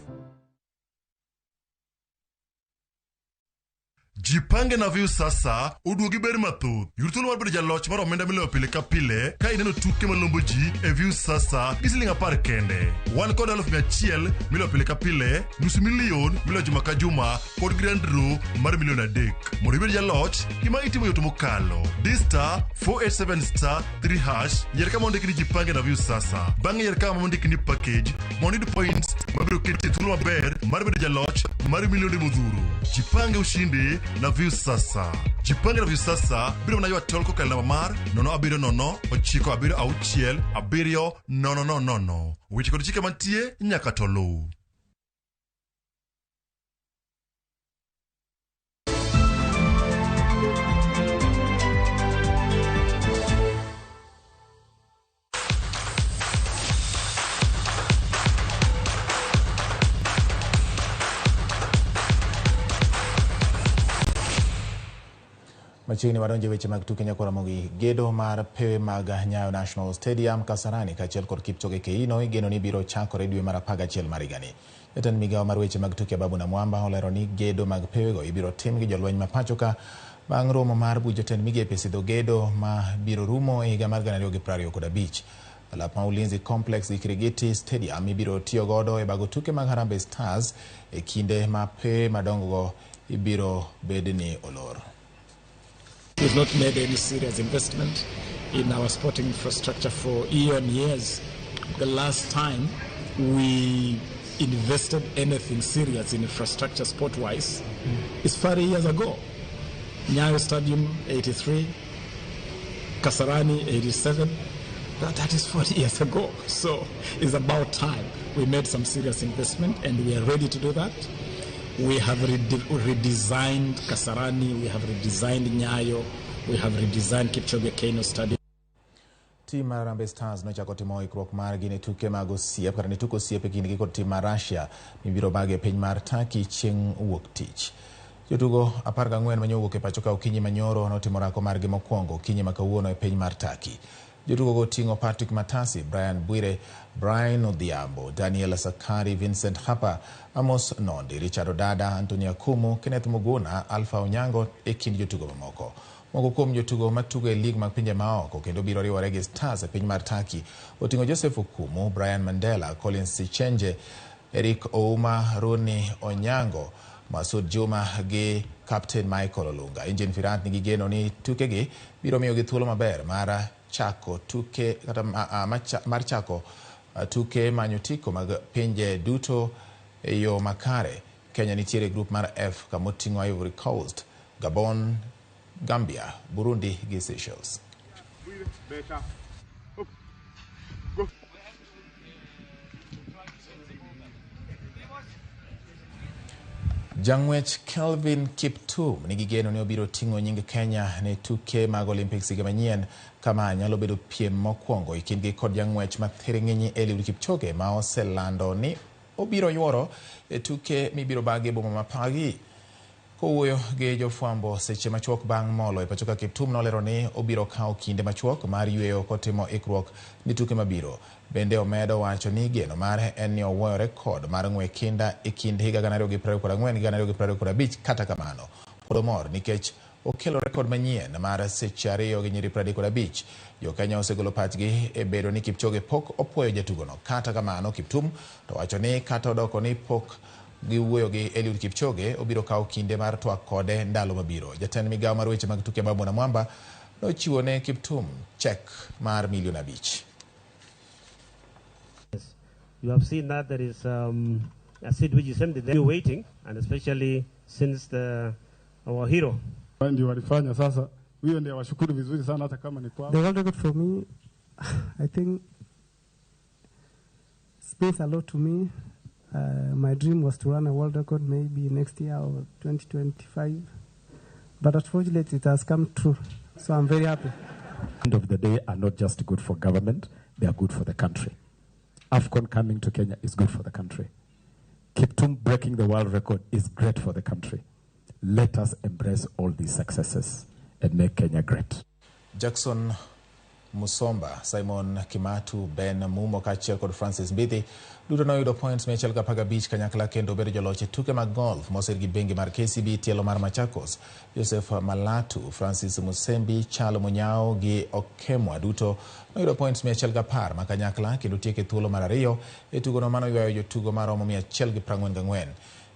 Jipange na Viusasa oduogi ber mathoth. Yud thuolo mar bedo jaloch mar omenda miloyo pile ka pile ka ineno tuke malombo ji e Viusasa gi siling 10 kende. Wan kod 100,000 miloyo pile ka pile, nus milion miloyo juma ka juma kod grand draw mar milion 3. Mondo ibed jaloch, gima itimo yot mokalo. Di star 487 star 3 hash, yier kama ondiki ni Jipange na Viusasa. Bang'e yier kama ondiki ni package mondo iyud points mabiro keti e thuolo maber mar bedo jaloch mar milionde modhuro. Jipange ushindi na Viusasa. Jipange na Viusasa biro mana ywa tol kokalo namba mar 070 976 7000. Weche kod chike mantie nyaka to luw.
Machiegni wadonjo e weche mag tuke nyakora Ramogi. Gedo mar pewe mag Nyayo National Stadium Kasarani kaachiel kod Kipchoge Keino igeno ni biro chakore dwe mar 11 mar higani. Jatend migawo mar weche mag tuke Ababu Namwamba olero ni gedo mag pewego ibiro tim gi jolweny ma pacho ka bang' romo mar buch jotend migepe sidho gedo ma biro rumo e higa mar 2025. Alap ma Ulinzi Complex gi Kirigiti Stadium ibiro tiyo godo e bago tuke mag Harambee Stars e kinde ma pewe madongo ibiro bed ni olor.
We've not made any serious investment in our sporting infrastructure for eon years. The last time we invested anything serious in infrastructure sport-wise is 40 years ago. Nyayo Stadium, 83, Kasarani, 87. That is 40 years ago. So it's about time we made some serious investment, and we are ready to do that. We have redesigned Kasarani, we have redesigned Nyayo, we have redesigned Kipchoge Keino Stadium.
Tim mar Harambee Stars nochako timo ikruok margi ne tuke mag osiep kata ne tuko osiep e kindgi kod tim mar Russia mibiro bagi e piny mar Turkey chieng' wuok tich. Jotugo 14 mane owuok e pacho ka okinyi manyoro notimo orako margi mokwongo okinyi ma kawuono e piny mar Turkey. Jotugo go oting'o Patrick Matasi, Brian Bwire, Brian Odhiambo, Daniel Sakari, Vincent Hapa, Amos Nondi, Richard Odada, Anthony Akumu, Kenneth Muguna, Alpha Onyango e kind jotugo mamoko. Moko kuom jotugo matugo e lig mag pinje maoko kendo biro riwore gi Stars e piny mar Turkey oting'o Joseph Okumu, Brian Mandela, Collins Sichenje, Eric Ouma, Rooney Onyango, Masud Juma gi Captain Michael Olunga. Engin Firat nigi geno ni tukegi biro miyogi thuolo maber mar chako tuke kata mar chako tuke manyo otiko mag pinje duto e yo makare. Kenya nitiere e grup mar F kamoting'o Ivory Coast, Gabon, Gambia, Burundi gi Seychelles. Jang'wech Kelvin Kiptum nigi geno ni obiro ting'o nying Kenya ne tuke mag Olympics higa manyien kama nyalo bedo piem mokwongo e kindgi kod jang'wech ma thiring'inyi Eliud Kipchoge ma oselando ni obiro yuoro e tuke mibiro bagi e boma ma Paris. Kowuoyo gi jofwambo seche machuok bang' molo e pacho ka, Kiptum nolero ni obiro kawo kinde machuok mar yweyo kotimo ikruok ni tuke mabiro. Bende omedo wacho ni geno mare en ni owuoyo rekod mar ng'we kinda e kind higa 2024 gi 2025. Kata kamano, pod omor nikech okelo rekod manyien mar seche 2 gi nyiri 35. Jo-Kenya osegolo pachgi e bedo ni Kipchoge pok opuoyo jatugono. Kata kamano, Kiptum to wacho ni kata odoko ni pok giwuoyo gi Eliud Kipchoge, obiro kawo kinde mar twak kode ndalo mabiro. Jatend migawo mar weche mag tuke Ababu Namwamba nochiwo ne Kiptum chek mar milion 5.
You have seen that there is a seat which is empty there. You're waiting, and especially since our hero.
Ndio walifanya sasa, huyo ndiye washukuru vizuri sana hata kama ni kwao.
The world record for me, I think, speaks a lot to me. My dream was to run a world record maybe next year or 2025, but unfortunately it has come true, so I'm very happy.
End of the day are not just good for government, they are good for the country. AFCON coming to Kenya is good for the country. Kiptum breaking the world record is great for the country. Let us embrace all these successes and make Kenya great.
Jackson Musomba, Simon Kimatu, Ben Mumo kaachiel kod Francis Mbithi duto noyudo points 115 kanyakla kendo bedo joloch e tuke mag golf mosir gi bengi mar KCB tielo mar Machakos. Joseph Malatu, Francis Musembi, Chalo Munyao gi Okemwa duto noyudo points 110 ma kanyakla kendo tieko e thuolo mar 2 e tugono manoywayo jotugo maromo 144.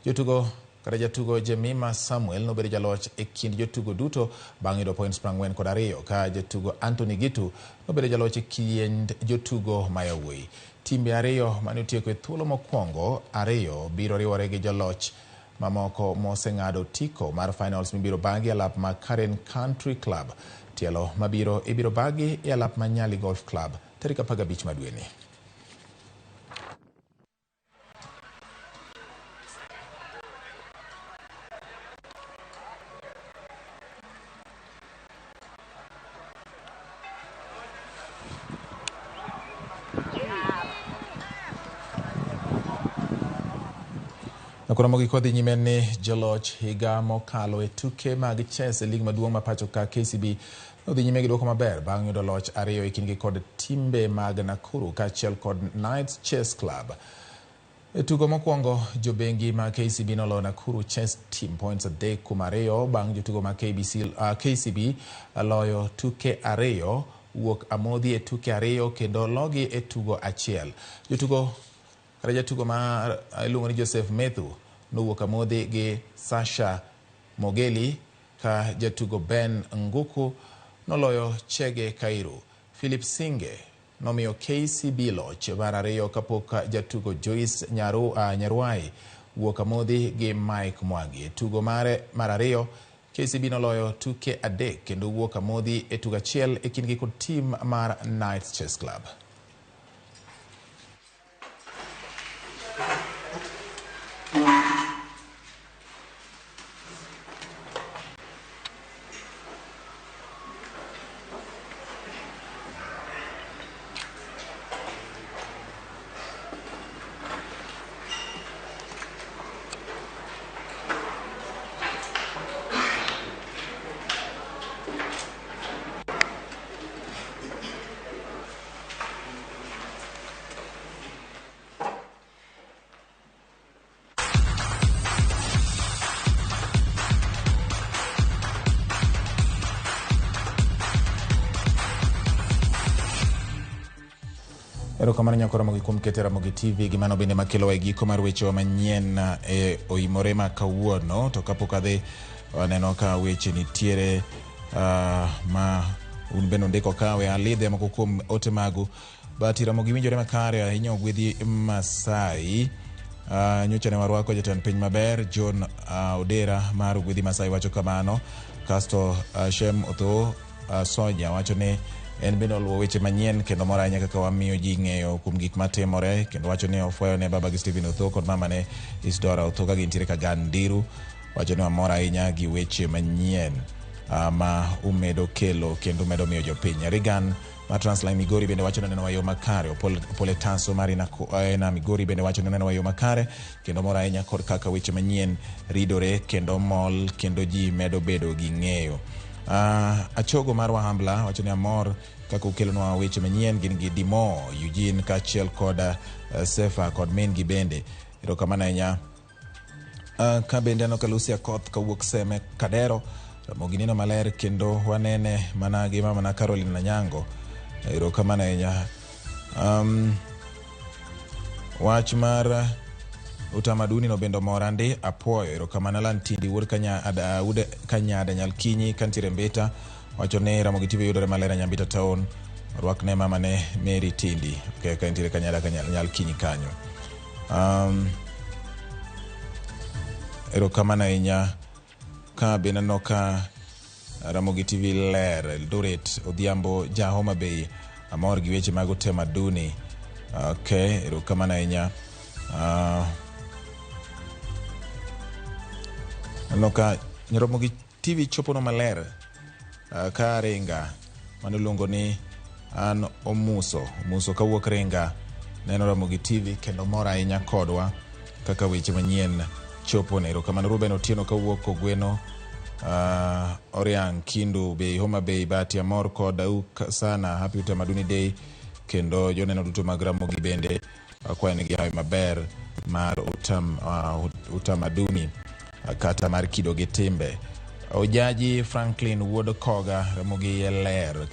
Jotugo kata jatugo Jemima Samuel nobedo jaloch e kind jotugo duto bang' yudo points 42, ka jatugo Anthony Gitu nobedo jaloch e kind jotugo ma yawuoyi. Timbe 2 mane otieko e thuolo mokwongo 2 biro riwore gi joloch mamoko moseng'ado otiko mar finals mibiro bagi e alap ma Karen Country Club. Tielo mabiro ibiro bagi e alap ma Nyali Golf Club tarik 15 ma dweni. Nakoro mogik wadhi nyime ni joloch higa mokalo e tuke mag chess e lig maduong' ma pacho ka KCB nodhi nyime gi duoko maber bang' yudo loch 2 e kindgi kod timbe mag Nakuru kaachiel kod Knights Chess Club. E tugo mokwongo, jobengi mag KCB noloyo Nakuru Chess Team points 3-2 bang' jotugo mag KCB loyo tuke 2, wuok amodhi e tuke 2 kendo logi e tugo 1. Jotugo kata jatugo ma iluongo ni Joseph Methu nowuok amodhi gi Sasha Mogeli, ka jatugo Ben Nguku noloyo Chege Kairu. Philip Singe nomiyo KCB loch mar 2 kapok jatugo Joyce Nyaruai wuok amodhi gi Mike Mwangi. Tugo mare mar 2, KCB noloyo tuke 3 kendo wuok amodhi e tugo 1 e kindgi kod tim mar Knights Chess Club. Erokamano nyakoro Ramogi kuom keto Ramogi TV gi mano bende makelowa e giko mar wechewa manyien e oimore ma kawuono. To kapok adhi waneno ka weche nitiere ma un bende undiko ka, we alidhe moko kuom ote magu. Bahati Ramogi winjore makare ahinya, ogwedhi Masai. Nyocha ne warwako jatend piny maber John Odera mar Ogwedhi Masai wacho kamano. Kasto Shem Otho Sonya wacho ni en bende oluwo weche manyien kendo mor ahinya kaka wamiyo ji ng'eyo kuom gik matimore, kendo wacho ni ofwayo ne baba gi Stephen Otho kod mama ne Isidora Otho ka gintiere Kagan Ndiru. Wacho ni wamor ahinya gi weche manyien. Ma umedo kelo kendo umedo miyo jopiny. Regan ma Transline Migori bende wacho ni oneno yo makare. Opole Taso mar ina Migori bende wacho ni oneno yo makare kendo mor ahinya kod kaka weche manyien ridore kendo mol kendo ji medo bedo gi ng'eyo. Achogo mar Wahambla wacho ni amor kaka ukelonwa weche manyien gin gi Dimo, Eugene kaachiel kod Sefa kod min gi bende. Erokamano ahinya. Ka bende aneno ka Lucy Akoth kawuok Seme Kadero Ramogi neno maler kendo wanene mana gi mama na Caroline Nanyango. Erokamano ahinya. Wach mar utamaduni no bende omora ndi apuoyo. Erokamano Alan Tindi wuod Kanyada, wuod Kanyada Nyalkinyi kantiere Mbita wacho ni Ramogi TV yudore maler e Nyambita town. Orwakne mama ne Mary Tindi. Okay, ka entiere Kanyada Nyalkinyi kanyo. Erokamano ahinya. Ka bende aneno ka Ramogi TV ler Eldoret Odhiambo ja Homa Bay amor gi weche mag utamaduni. Okay, erokamano ahinya. Aneno ka Ramogi TV chopono maler ka Ringa mano iluongo ni an Omuso Omuso kawuok Ringa neno Ramogi TV kendo mor ahinya kodwa kaka weche manyien chopone. Erokamano Ruben Otieno kawuok Ogweno Oriang Kindu Bay Homa Bay Bati amor kod au sana happy utamaduni day kendo joneno duto mag Ramogi bende akwayo nigi hawi maber mar utamaduni kata mar kido gi timbe. Ojaji Franklin Wuod Koga Ramogi ler.